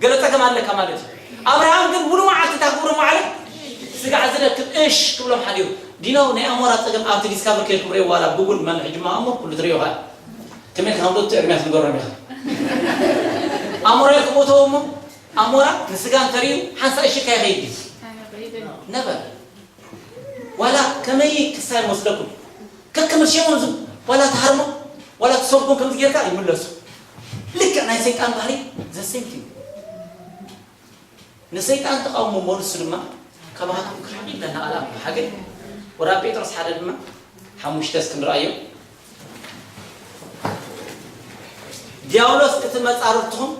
ገለ ጸገም ኣለካ ማለት እዩ። ኣብርሃም ግን ሙሉ መዓልቲ እንታይ ክብሎም ዋዕለ? ስጋዕ ዝደክም እሽ ክብሎም ሓዲሩ። ዲኖ ናይ ኣሞራ ጸገም ኣብቲ ዲስካቨር ከይድኩም ርእይዎ፣ ዋላ ጉግል መን ሕጂ እሞ ኣሞ ኩሉ ትርእዮ ኸኣ። ከመይ ኢልካ ከም ዶክተር ኤርምያስ ንገሮም ኢኻ። ኣሞራ ኢልኩም እተው እሞ፣ ኣሞራ ንስጋ እንተርእዩ ሓንሳእ እሺ ኢልካ ይኸይድ እዩ። ነበር። ዋላ ከመይ ክሳይ መስለኩም? ከከም ሸሞም ዝም ዋላ ትሃርሞ፣ ዋላ ትሰብኩም ከምዚ ጌርካ ይምለሱ። ልክዕ ናይ ሰይጣን ባህሪ ዘሰይቲ። ንሰይጣን ተቃውሞ እሞ ንሱ ድማ ካባኻትኩም ክርሕቕ ይብለና ቃል ኣምላኽ። ሓገይ ወራ ጴጥሮስ ሓደ ድማ ሓሙሽተ እስኪ ንርኣዮ። ዲያብሎስ እቲ መጻርርትኹም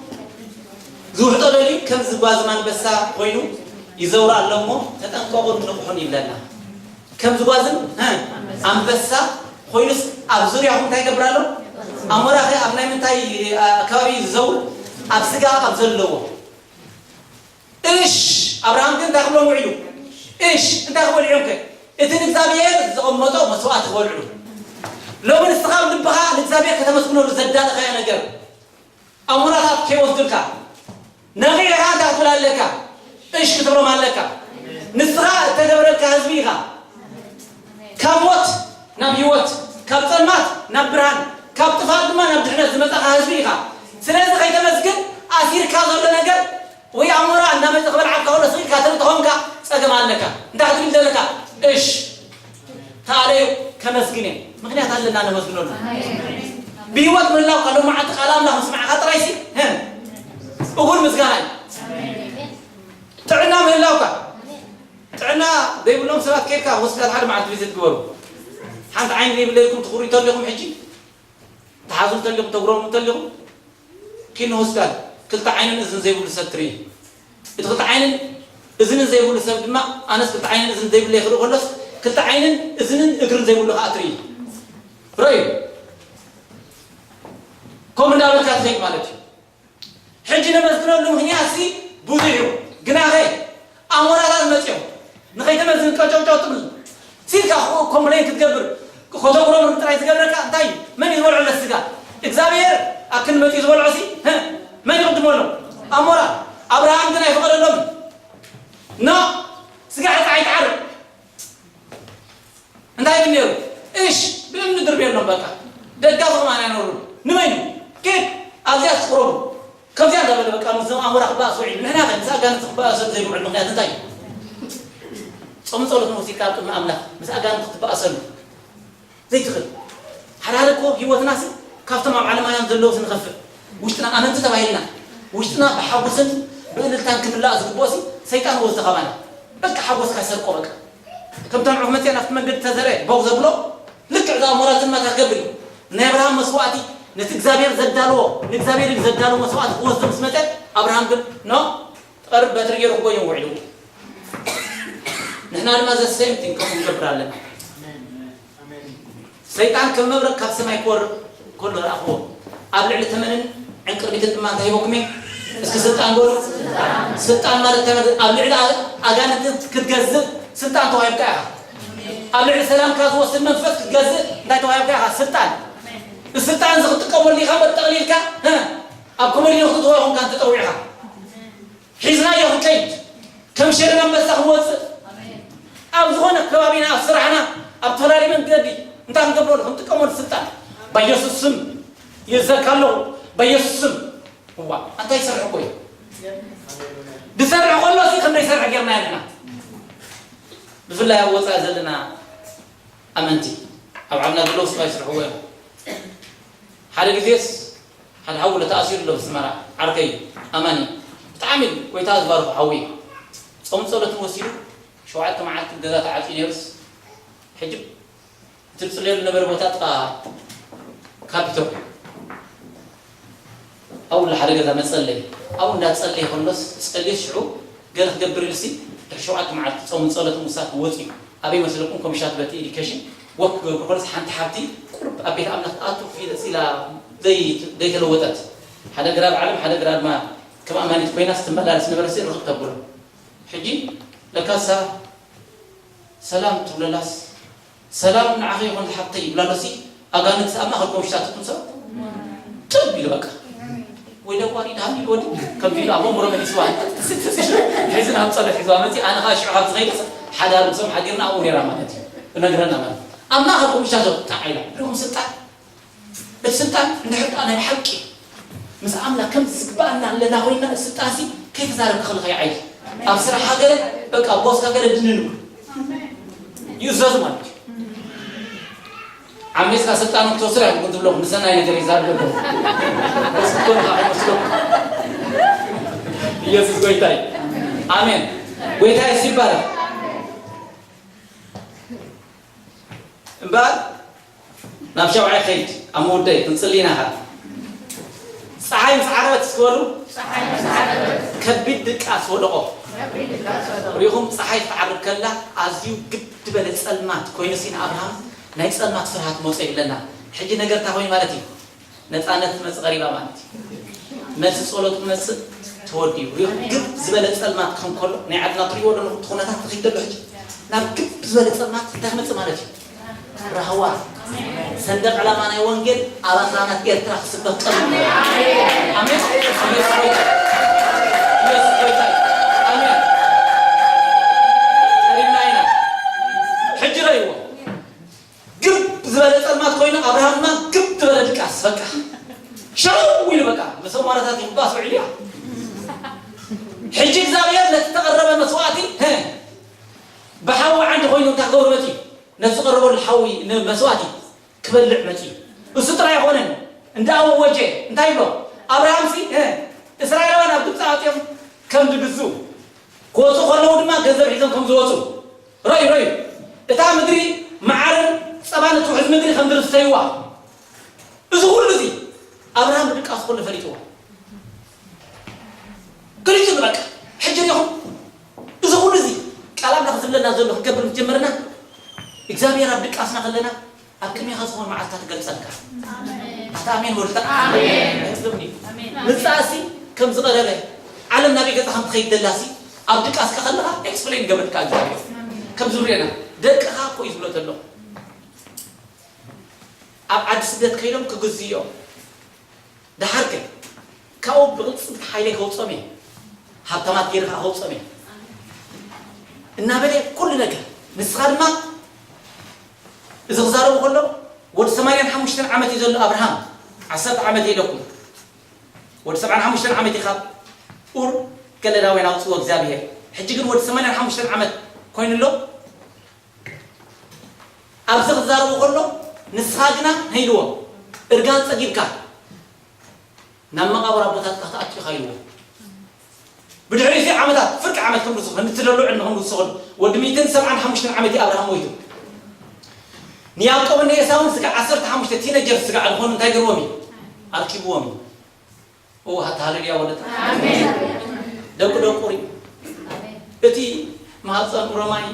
ዝውሕጦ ደልዩ ከም ዝጓዝም ኣንበሳ ኮይኑ ይዘውር ኣሎ እሞ ተጠንቀቑን ንቕሑን ይብለና። ከም ዝጓዝም፣ ሀ፣ ኣንበሳ ኮይኑስ ኣብ ዙርያኹም እንታይ ይገብር ኣሎ? ኣሞራ ኸ ኣብ ናይ ምንታይ፣ አ፣ ከባቢ እዩ ዝዘውር? ኣብ ስጋ ኣብ ዘለዎ። እሽ፣ ኣብርሃም ግን እንታይ ክብሎም ውዒሉ? እሽ፣ እንታይ ክበልዑ እዮም ከ? እቲ ንእግዚኣብሔር ዘቐመጦ መስዋዕቲ ክበልዑ። ሎሚ ንስኻ ኣብ ልብኻ ንእግዚኣብሔር ከተመስግነሉ ዘዳለኻዮ ነገር፣ ኣሞራታት ከይወስዱልካ፣ ነቒሕኻ እንታይ ክትብል ኣለካ? እሽ ክትብሎም ኣለካ። ንስኻ እተገብረልካ ህዝቢ ኢኻ። ካብ ሞት ናብ ህይወት፣ ካብ ጸልማት ናብ ብርሃን፣ ካብ ጥፍኣት ድማ ናብ ድሕነት ዝመጻኻ ህዝቢ ኢኻ። ስለዚ ከይተመስግን ኣሲርካ ዘሎ ነገር ወይ ኣሞራ እናመጸ ክበልዓካ ከሎ ስቕ ኢልካ ትርኢ ተኾንካ ጸገም ኣለካ። እንታይ ክትብል ዘለካ? እሽ። ተኣለዩ ከመስግን እየ። ምኽንያት ኣለና ነመስግነሉ። ብህይወት ምህላውካ ሎማዓንቲ ቃል ኣምላኽ ምስማዕካ ጥራይሲ፣ ሀ፣ እኹል ምስጋና እዩ። ጥዕና ምህላውካ፣ ጥዕና ዘይብሎም ሰባት ከይድካ ሆስፒታል ሓደ መዓልቲ ቪዚት ግበሩ። ሓንቲ ዓይኒ ዘይብለይኩም ትኹሩ እንተሊኹም ሕጂ፣ ትሓዙ እንተሊኹም፣ ተጉረሙ እንተሊኹም፣ ኪድ ንሆስፒታል። ክልተ ዓይንን እዝን ዘይብሉ ሰብ ትርኢ። እቲ ክልተ ዓይንን እዝንን ዘይብሉ ሰብ ድማ፣ ኣነስ ክልተ ዓይንን እዝንን ዘይብለይ ክርኢ ከሎስ፣ ክልተ ዓይንን እዝንን እግርን ዘይብሉ ከዓ ትርኢ። ርእዩ። ከምኡ እንዳበልካ ትኸይድ ማለት እዩ። ሕጂ ነመስግነሉ ምኽንያትሲ ብዙሕ እዩ። ግናኸ ኣሞራታት መፅዮም ንኸይተመስግን ቀጨውጨው ትብል ሲልካ ኮምፕሌን ክትገብር፣ ከተጉረምርም ጥራይ ዝገብረካ እንታይ እዩ? መን እዩ ዝበልዖ ለስጋ? እግዚኣብሔር ኣብ ክንዲ መፂኡ ዝበልዖ ሲ፣ ህ፣ መን ይቕድመሎም? ኣሞራ። ኣብርሃም ግን ኣይፈቐደሎምን። ኖ፣ ስጋ ሕፃ ኣይትዓርቅ። እንታይ ይብል ነይሩ? እሽ፣ ብእምኒ ድርብየሎም በቃ። ደጋፊ ከማን ኣይነበሩን። ንመን እዩ? ኪድ ኣብዚኣ ትቕረቡ። ከምዚኣ እንዳበለ በቃ ምስዞም ኣሞራ ክበኣስ ውዒሉ። ንሕና ከ ምስ ኣጋንንቲ ክበኣሰሉ ዘይንውዕል ምኽንያት እንታይ እዩ? ጾምን ጸሎትን ወሲድካ ኣብ ቅድሚ ኣምላኽ ምስ ኣጋንንቲ ክትበኣሰሉ ዘይትኽእል። ሓዳር እኮ ህይወትናስ ካብቶም ኣብ ዓለማውያን ዘለውስ ንኸፍእ። ውሽጥና ኣመንቲ ተባሂልና፣ ውሽጥና ብሓጎስን ብእልልታን ክምላእ ዝግብኦሲ ሰይጣን ወስዶ ካባና። በቃ ሓጎስካ ይሰርቆ በቃ። ከምቶም ዕፍ መፅያ ናብቲ መንገዲ ተዘርአ ቦግ ዘብሎ፣ ልክዕ እዛ ኣሞራ ዝማታ ክገብር እዩ። ናይ ኣብርሃም መስዋእቲ ነቲ እግዚኣብሔር ዘዳልዎ፣ ንእግዚኣብሔር ዘዳልዎ መስዋእቲ ክወስዶ ምስ መፀ፣ ኣብርሃም ግን ኖ፣ ትቐርብ በትሪ ገይሩ ክጎዮም ውዒሉ። ንሕና ድማ ዘሰይም ቲንግ ከምኡ ክንገብር ኣለና። ሰይጣን ከም መብረቕ ካብ ሰማይ ክወርድ ከሎ ረኣኽዎ። ኣብ ልዕሊ ተመንን ዕንቅርቢትን ድማ እንታይ ሂበኩም እየ? እስኪ ስልጣን በሉ። ስልጣን ማለት ተመን ኣብ ልዕሊ ኣ-፣ ኣጋንንትን ክትገዝእ ስልጣን ተዋሂብካ ኢኻ። ኣብ ልዕሊ ሰላምካ ዝወስድ መንፈስ ክትገዝእ እንታይ ተዋሂብካ ኢኻ? ስልጣን። ስልጣን እዚ ክትጥቀመሉ ኢኻ እምበር ጠቕሊልካ፣ እ፣ ኣብ ኮመዲኖ ክትእትዎ ኣይኮንካን ተጠዊዕኻ። ሒዝናዮ ክንከይድ፣ ከም ሸደን ኣንበሳ ክንወፅእ፣ ኣብ ዝኾነ ከባቢና፣ ኣብ ስራሕና፣ ኣብ ተፈላለየ መንገዲ እንታይ ክንገብረሉ? ክንጥቀመሉ ስልጣን። በኢየሱስ ስም ይእዘካ ኣለኹ። በኢየሱስ ስም። እዋ፣ እንታይ ይሰርሕ እኮ እዩ። ዝሰርሕ ከሎ ሲ ክንደይ ይሰርሕ ጌርና ኣለና። ብፍላይ ኣብ ወፃኢ ዘለና ኣመንቲ፣ ኣብ ዓድና ዘለዉ ስማ ይስርሕዎ እዮም። ሓደ ግዜስ ሓደ ሓው ተኣሲሩ ኣሎ፣ ብስመራ ዓርከይ ኣማኒ፣ ብጣዕሚ ጎይታ ዝባርኹ ሓዊ፣ ጾም ጸሎትን ወሲዱ ሸውዓተ መዓልቲ ገዛ ተዓጽዩ ነይሩስ፣ ሕጂ እቲ ዝጽለየሉ ነበረ ቦታ ጥቓ ካፒቶል። ኣብኡ ሓደ ገዛ መጸለይ። ኣብኡ እንዳጸለየ ከሎስ፣ ጸልዩስ ሽዑ ገለ ክገብር ኢሉሲ፣ ድሕሪ ሸውዓተ መዓልቲ ጾምን ጸሎትን ምሳት ወጺኡ። ኣበይ መስለኩም? ኮሚሽናት በቲ ኤዲኬሽን ወክ ክገብሩ ከሎስ፣ ሓንቲ ሓብቲ ቁሩብ ኣብ ቤት ኣምላኽ ትኣቱ ፊለጽ ኢላ ዘይ-፣ ዘይተለወጠት። ሓደ ግራ ኣብ ዓለም፣ ሓደ ግራ ድማ ከም ኣማኒት ኮይና ስትመላለስ ነበረሲ ርኽብ ተብሎ። ሕጂ ለካሳ ሰላም ትብለላስ፣ "ሰላም ንዓኺ ይኹን ዝሓፍተይ" ይብላ ኣሎሲ፣ ኣጋንንቲ ኣብ ማእከል ኮምሽታት ትኹን ሰብ ጥብ ኢሉ በቃ። ወደ ቋሪ ድሃም ይወድ ከምዚ ኢሉ ኣብ ኣእምሮ መሊስዋ። ሕዚ ናብ ጸሎት ሒዝዋ መጺ፣ ኣነ ኸኣ ሽዑ ካብ ዝኸይድ ሓዳር ምሶም ሓዲርና ኣብኡ ነይራ ማለት እዩ። እነግረና ማለት እዩ። ኣብ ማእኸልኩም እሻ ዘሎ እንታይ ዓይላ? ርኹም ስልጣን። እቲ ስልጣን እንድሕር ደኣ ናይ ሓቂ ምስ ኣምላኽ ከም ዝግባኣና ኣለና ኮይና፣ እቲ ስልጣንሲ ከይተዛረብካ ከለኻ ይዓይ። ኣብ ስራሕ ሃገረ በቃ ቦስካ ገለ ድንንብሉ። ይእዘዙ ማለት እዩ። ዓሚጽካ ስልጣኖም ክትወስድ ኣይኮንኩን ዝብለኹም፣ ንሰናይ ነገር ይዛረብ ኣለኹ። ወስድኩም ከዓ ይወስዶም። ኢየሱስ ጎይታ እዩ። ኣሜን። ጎይታ የሱስ ይባረክ። እምበኣር ናብ ሻውዓይ ከይድ፣ ኣብ መወደይ ክንጽሊ ኢና ኸዓ። ጸሓይ ምስ ዓረበት እስኪ በሉ፣ ከቢድ ድቃስ ወደቖ። ሪኹም፣ ጸሓይ ክትዓርብ ከላ ኣዝዩ ግብ ዝበለ ጸልማት ኮይኑሲ ንኣብርሃም ናይ ጸልማት ፍርሃት መጾ ይብለና። ሕጂ ነገር እንታይ ኮይኑ ማለት እዩ? ነጻነት ትመጽእ ቀሪባ ማለት እዩ። መልሲ ጸሎት ክመጽእ ተወዲኡ። ሪኹም፣ ግብ ዝበለ ጸልማት ክኸውን ከሎ ናይ ዓድና ትሪእዎ ዶ ኣለኹም? እቲ ኩነታት ትኸይድ ዘሎ ሕጂ ናብ ግብ ዝበለ ጸልማት እንታይ ክመጽእ ማለት እዩ? ራህዋ። ሰንደቕ ዕላማ ናይ ወንጌል ኣብ ኣኽራናት ኤርትራ ክስበኽ ቀሪቡ። ኣሜን። ኢየሱስ ጎይታ። ኢየሱስ ጎይታ። ኣሜን። ቀሪብና ኢና። ሕጂ ረእይዎ። ግብ ዝበለ ጸልማት ኮይኑ ኣብርሃም ድማ ግብ ዝበለ ድቃስ በቃ። ሽው ኢሉ በቃ። ምስ ኣማራታት ይባስ ውዒሉ እያ። ሕጂ እግዚኣብሔር ነቲ ተቐረበ መስዋእቲ፣ ህ፣ ብሓዊ ዓንዲ ኮይኑ እንታይ ክገብር መጺኡ? ነቲ ዝቐረበሉ ሓዊ ንመስዋእቲ ክበልዕ መጺኡ። እሱ ጥራይ ኣይኮነን። እንዳ ኣወጀ እንታይ ይብሎ? ኣብርሃምሲ፣ እ፣ እስራኤላውያን ኣብ ግብጺ ኣትዮም ከም ዝግዝኡ ክወጹ ከለዉ ድማ ገንዘብ ሒዞም ከም ዝወጹ ረዩ፣ ረዩ። እታ ምድሪ መዓርን ጸባን እትውሕዝ ምድሪ ከም ዝርስተይዋ። እዚ ኩሉ እዚ ኣብርሃም ብድቃስ ኩሉ ፈሊጥዎ። ገሊጹ በቃ። ሕጂ ዲኹም እዚ ኩሉ እዚ ቃል ኣምላኽ ዝብለና ዘሎ ክንገብር ምስ ጀመርና፣ እግዚኣብሔር ኣብ ድቃስና ከለና ኣብ ቅድሜኻ ዝኾኑ መዓልትታት ይገልጸልካ። ኣታ ኣሜን በሉ። ኣሜን። ሕዝብኒ። ኣሜን። ምጻእሲ ከም ዝቐረበ፣ ዓለም ናበይ ገጻ ከም ትኸይድ ደላሲ ኣብ ድቃስካ ከለኻ ኤክስፕሌን ይገብረልካ እግዚኣብሔር። ከም ዝብለና ደቅኻ እኮ እዩ ዝብሎ ዘሎ። ኣብ ዓዲ ስደት ከይዶም ክግዝኡ እዮም። ደሓር ከ ካብኡ ብቕልጽምቲ ሓይለይ ከውጾም እየ፣ ሃብታማት ገይረ ከኣ ከውጾም እየ እናበለ ኩሉ ነገር። ንስኻ ድማ እዚ ክዛረቡ ከሎ ወዲ ሰማንያን ሓሙሽተን ዓመት እዩ ዘሎ ኣብርሃም፣ ዓሰርተ ዓመት ኢለኩም። ወዲ ሰብዓን ሓሙሽተን ዓመት እዩ ካብ ኡር ከለዳውያን ኣውጽዎ እግዚኣብሔር። ሕጂ ግን ወዲ ሰማንያን ሓሙሽተን ዓመት ኮይኑ ኣሎ። ኣብዚ ክዛረቡ ከሎ ንስኻ ግና ነይልዎ እርጋን ጸጊብካ ናብ መቓብር ኣቦታትካ ክትኣቱ ኢኻ ኢልዎ። ብድሕሪ እዚ ዓመታት ፍርቂ ዓመት ከም ንሱ ከም እትደሉ ዕድመ ከም ንሱ ከሎ ወዲ ሚእትን ሰብዓን ሓሙሽተን ዓመት እዩ ኣብርሃም ሞይቱ። ንያዕቆብን ንኤሳውን ስጋዕ ዓሰርተ ሓሙሽተ ቲነጀር ስጋዕ ዝኾኑ እንታይ ገርዎም እዩ? ኣርኪብዎም እዩ። ኦ ሃታ ሃሌሉያ ወለታ። ኣሜን። ደቁ ደቁ ሪ። ኣሜን። እቲ ማህፀን ሮማይ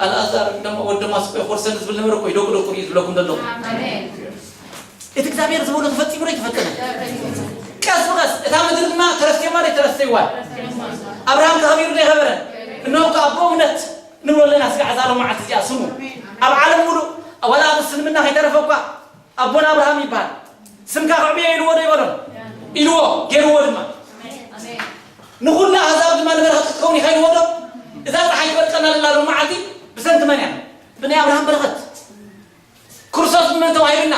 ኣልኣዛር ድማ ወደ ማስቆ ኮርሰን ዝብል ነበረ እኮ ደቁ ደቁ ሪ ዝብለኩም ዘለኹ። ኣሜን። እቲ እግዚኣብሔር ዝበሎ ተፈጺሙ ዶ ይተፈጸመ? ቀስ ብቐስ እታ ምድሪ ድማ ተረስቴማ ዶ ተረስቴዋል? ኣብርሃም ተኸቢሩ ዶ የኸበረ? እነሆ ከኣ ብእምነት ንብሎ ኣለና ስጋዕ እዛ ሎም መዓልቲ እዚኣ ስሙ ኣብ ዓለም ሙሉእ ዋላ ኣብ እስልምና ከይተረፈ እኳ ኣቦና ኣብርሃም ይበሃል። ስምካ ከዕብዮ ኢልዎ ዶ ይበሎን? ኢልዎ፣ ገይርዎ ድማ። ንኹሉ ኣህዛብ ድማ ንበረኸት ክትከውን ኢኻ ኢልዎ ዶ? እዛ ፀሓይ ትበርቀና ዘላ ሎም መዓልቲ ብሰንኪ መን እያ? ብናይ ኣብርሃም በረኸት። ክርስቶስ ብመን ተዋሂብና?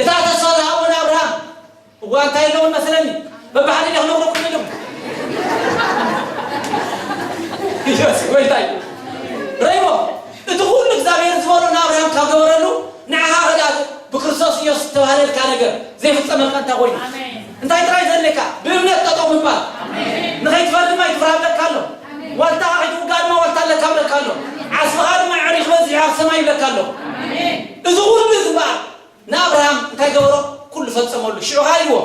እታ ተስፋ ዝሃቦ ንኣብርሃም። እዋ እንታይ ኣለውን መሰለኒ? በብሓደ ዲኹም ነግረኩም ኢሉም። ኢየሱስ ጎይታ እዩ። ረይሞ፣ እቲ ኩሉ እግዚኣብሔር ዝበሎ ንኣብርሃም ካብ ገበረሉ፣ ንዓኻ ከዳ ብክርስቶስ ኢየሱስ ዝተባህለልካ ነገር ዘይፍጸመልካ እንታይ ኮይኑ? ኣሜን። እንታይ ጥራይ ዘለካ? ብእምነት ጠጠው ምባል። ኣሜን። ንኸይትፈርድ ድማ ይትፍርሃለካ ኣሎ። ኣሜን። ዋልታኻ ከይትውጋእ ድማ ዋልታ ኣለካ ብለካ ኣሎ። ኣሜን። ዓስብኻ ድማ ኣዕሪኽ በዚሑ ኣብ ሰማይ ይብለካ ኣሎ። ኣሜን። እዚ ኩሉ እዚ እምበኣር ንኣብርሃም እንታይ ገበሮ? ኩሉ ፈጸመሉ። ሽዑ ኸኣ ኢልዎ፣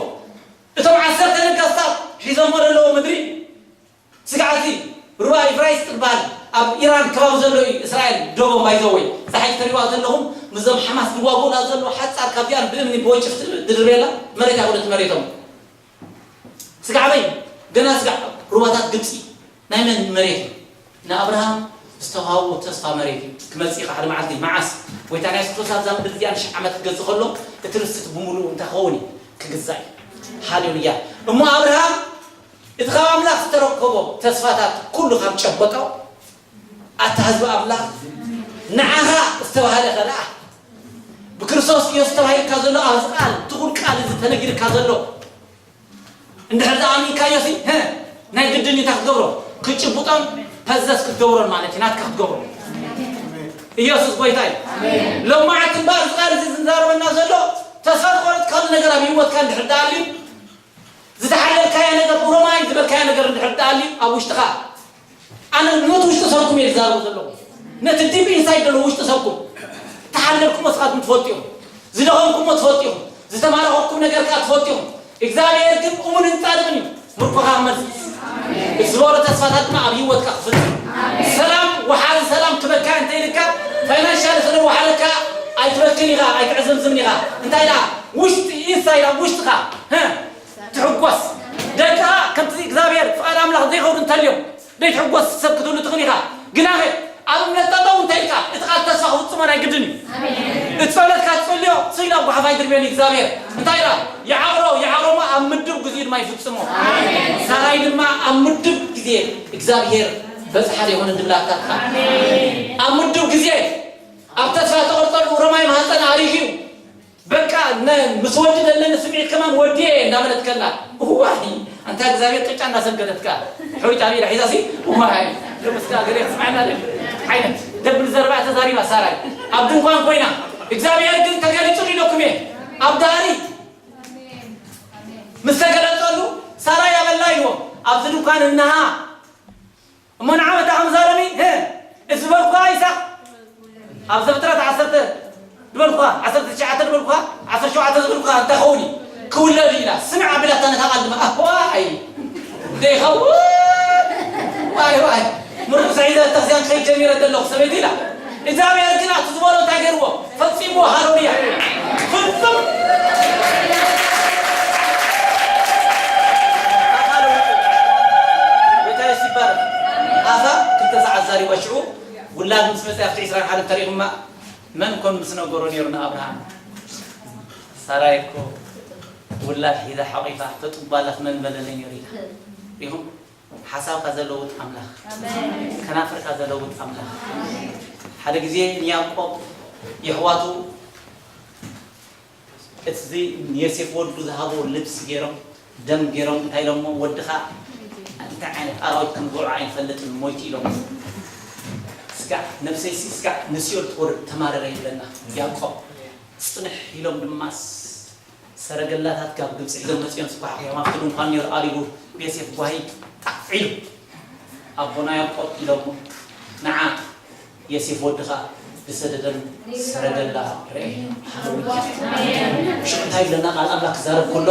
እቶም ዓሰርተ ነገስታት ሒዞሞ ዘለዉ ምድሪ፣ ስጋዕ እዚ ሩባ ኤፍራይስ ትበሃል ኣብ ኢራን ከባቢ ዘሎ እዩ፣ እስራኤል ደቡብ ባይዘወይ። እዛ ሕጂ ትሪእዋ ዘለኹም ምስዞም ሓማስ ዝዋግኡላ ዘለዉ ሓጻር ካብዚኣን ብእምኒ ብወንጭፍ ትድርብየላ መሬት ኣይኮነትን መሬቶም። ስጋዕ በይ፣ ገና ስጋዕ ሩባታት ግብጺ ናይ መን መሬት እዩ? ንኣብርሃም ዝተዋህቦ ተስፋ መሬት እዩ። ክመጽእ እዩ ሓደ መዓልቲ። መዓስ? ጎይታና የሱስ ክርስቶስ ኣብዛ ምድሪ እዚኣ ንሽሕ ዓመት ክገዝእ ከሎ፣ እቲ ርስቲ ብምሉኡ እንታይ ክኸውን እዩ? ክግዛእ እዩ። ሃሌሉያ። እሞ ኣብርሃም እቲ ካብ ኣምላኽ ዝተረከቦ ተስፋታት ኩሉ ካብ ጨበጦ፣ ኣታ ህዝቢ ኣምላኽ፣ ንዓኻ ዝተባህለ ኸኣ ብክርስቶስ ኢየሱስ ተባሂልካ ዘሎ ኣብዚ ቃል፣ ትኹል ቃል እዚ ተነጊርካ ዘሎ እንድሕር ዝኣሚንካዮ ሲ፣ ህ፣ ናይ ግድን እዩ እንታይ ክትገብሮ? ክትጭብጦን ፐዘስ ክትገብሮን ማለት እዩ፣ ናትካ ክትገብሮ። ኢየሱስ ጎይታ እዩ። ሎማዓንቲ እምበኣር እዚ ቃል እዚ ዝዛረበና ዘሎ ተስፋ ዝቆረጽካሉ ነገር ኣብ ህይወትካ እንድሕር ደኣልዩ፣ ዝተሓለልካዮ ነገር፣ ኡሮማይ ዝበልካዮ ነገር እንድሕር ደኣልዩ ኣብ ውሽጥኻ፣ ኣነ ነቲ ውሽጢ ሰብኩም እየ ዝዛረቡ ዘለኹ። ነቲ ዲፕ ኢንሳይድ ዘሎ ውሽጢ ሰብኩም። ተሓለልኩሞ ንስኻትኩም ትፈልጡ ኢኹም። ዝደኸምኩሞ ትፈልጡ ኢኹም። ዝተማረኸኩም ነገር ከኣ ትፈልጡ ኢኹም። እግዚኣብሔር ግን እሙንን ጻድቕን እዩ። ምርኮኻ ክመልስ። እቲ ዝበሎ ተስፋታት ድማ ኣብ ህይወትካ ክፍጽም። ሰላም፣ ወሓዚ ሰላም ክበካ እንተ ኢልካ፣ ፋይናንሻል ስለ ወሓለካ ኣይትበክን ኢኻ፣ ኣይትዕዘምዝምን ኢኻ። እንታይ ደኣ? ውሽጢ ኢንሳይድ ኣብ ውሽጥኻ፣ ህ፣ ትሕጎስ። ደቅኻ ከምቲ እግዚኣብሔር ፍቓድ ኣምላኽ ዘይኸዱ እንተልዮም፣ ዘይትሕጎስ ሰብ ክትህሉ ትኽእል ኢኻ። ግናኸ ኣብ እምነት ጠጠው እንተ ኢልካ፣ እቲ ቃል ተስፋ ክፍጽሞ ናይ ግድን እዩ። እቲ ጸሎትካ ትጸልዮ፣ ስኢሉ ኣብ ጓሓፍ ኣይድርብዮን እዩ እግዚኣብሔር። እንታይ ኢላ? ይዓቕሮ፣ ይዓቕሮሞ ኣብ ምድብ ግዜኡ ድማ ይፍጽሞ። ሳራይ ድማ ኣብ ምድብ ግዜ እግዚኣብሔር በጽሓ ዘይኮነ ድብላታ። ኣብ ምድብ ግዜ ኣብ ተስፋ ተቐርጸሉ ሮማይ ማህፀን ኣሪግ እዩ። በቃ ነ-፣ ምስ ወዲ ዘለኒ ስምዒት ከማን ወዲ እየ እንዳበለት ከላ፣ እዋይ፣ ኣንታ እግዚኣብሔር ቅጫ እንዳሰገደትካ፣ ሕሩጭ ኣብ ኢዳ ሒዛሲ፣ እዋይ፣ ደምስካ ገለ ክስማዕና ደል ዓይነት ደብል ዘርባ ተዛሪባ ሳራይ። ኣብ ድንኳን ኮይና፣ እግዚኣብሔር ግን ተገሊጹ ኢለኩም እየ። ኣብ ዳሪ ምስ ተገለጸሉ፣ ሳራይ ኣበላ ኢልዎ፣ ኣብዚ ድንኳን እንሃ እሞ ንዓመታ ከም ዛረቢ፣ ህ፣ እዚ ዝበልኩኻ ይሳቕ። ኣብ ዘፍጥረት ዓሰርተ ዝበልኩኻ፣ ዓሰርተ ትሽዓተ ዝበልኩኻ፣ ዓሰርተ ሸውዓተ ዝበልኩኻ እንታይ ኸውን እዩ? ክውለድ እዩ ኢላ። ስምዕ ኣቢላታ ነታ ቃል ድማ፣ ኣህ፣ ዋይ፣ ዘይኸውን። ዋይ፣ ዋይ። ምርኩስ ሒዘ ቤተክርስትያን ክኸይድ ጀሚረ ዘለኹ ሰበይቲ ኢላ። እግዚኣብሔር ግን ኣቲ ዝበሎ እንታይ ገይርዎ? ፈጺምዎ። ሃሌሉያ። ፍጹም። ኣታ ለውጡ። ጎይታ የሱስ ይባረክ። ኣታ ክልተ ሰዓት ዛሪባ ሽዑ ውላድ ምስ መጽኣ ኣብቲ ዕስራን ሓደን ተሪኹማ መን ኮን ምስ ነገሮ ነይሩ ንኣብርሃም? ሳራይ እኮ ውላድ ሒዛ ሓቂፋ ተጥባላት መን በለለይ ነይሩ ኢላ። ኢኹም ሓሳብካ ዘለውጥ ኣምላኽ፣ ኣሜን። ከናፍርካ ዘለውጥ ኣምላኽ። ሓደ ግዜ ንያዕቆብ የሕዋቱ እቲ ንዮሴፍ ወዱ ዝሃቦ ልብሲ ገይሮም፣ ደም ገይሮም፣ እንታይ ኢሎሞ? "ወድኻ እንታይ ዓይነት ኣራዊት ከም ዝበልዖ ኣይንፈልጥን፣ ሞይቱ" ኢሎሞ። ስጋዕ ነፍሰይሲ ስጋዕ ንሲኦል ትወርድ ተማረረ ይብለና ያዕቆብ። ጽንሕ ኢሎም ድማስ ሰረገላታት ካብ ግብጺ ሒዞም መጺኦም፣ ጽባሕ ከይማፍትሉ እንኳን ነይሩ ኣሪጉ፣ ዮሴፍ ጓሂ ጣዕ ኢሉ፣ ኣቦና ያዕቆብ ኢሎሞ፣ ንዓ ዮሴፍ ወድኻ ዝሰደደን ሰረገላ ርኤ። ሃሌሉያ። ሽዑ እንታይ ይብለና? ቃል ኣምላኽ ክዛረብ ከሎ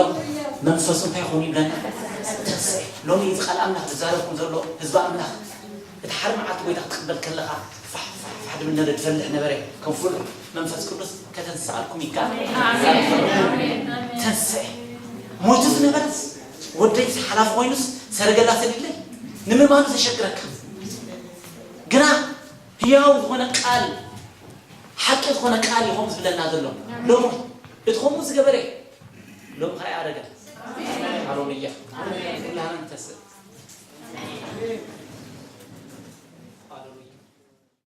መንፈሱ እንታይ ይኸውን ይብለና? ተንስኤ። ሎሚ እዚ ቃል ኣምላኽ ዝዛረብኩም ዘሎ ህዝቢ ኣምላኽ፣ እቲ ሓደ መዓልቲ ጎይታ ክትቕበል ከለኻ፣ ፋሕ፣ ፋሕ፣ ፋሕ ድብል ነረ፣ ድፈልሕ ነበረ። ከም ፍሉጥ መንፈስ ቅዱስ ከተንስኣልኩም ይከኣል። ኣሜን። ኣሜን። ኣሜን። ተንስኤ። ሞይቱ ዝነበረስ፣ ወደይስ ሓላፊ ኮይኑስ፣ ሰረገላ ሰዲድለይ ንምእማኑ ዘሸግረካ። ግና ህያው ዝኾነ ቃል፣ ሓቂ ዝኾነ ቃል እዩ ከምኡ ዝብለና ዘሎ። ሎሚ እቲ ከምኡ ዝገበረ፣ ሎሚ ከኣ ይኣረገ። ሃሌሉያ። ኩላህና ንተስእ።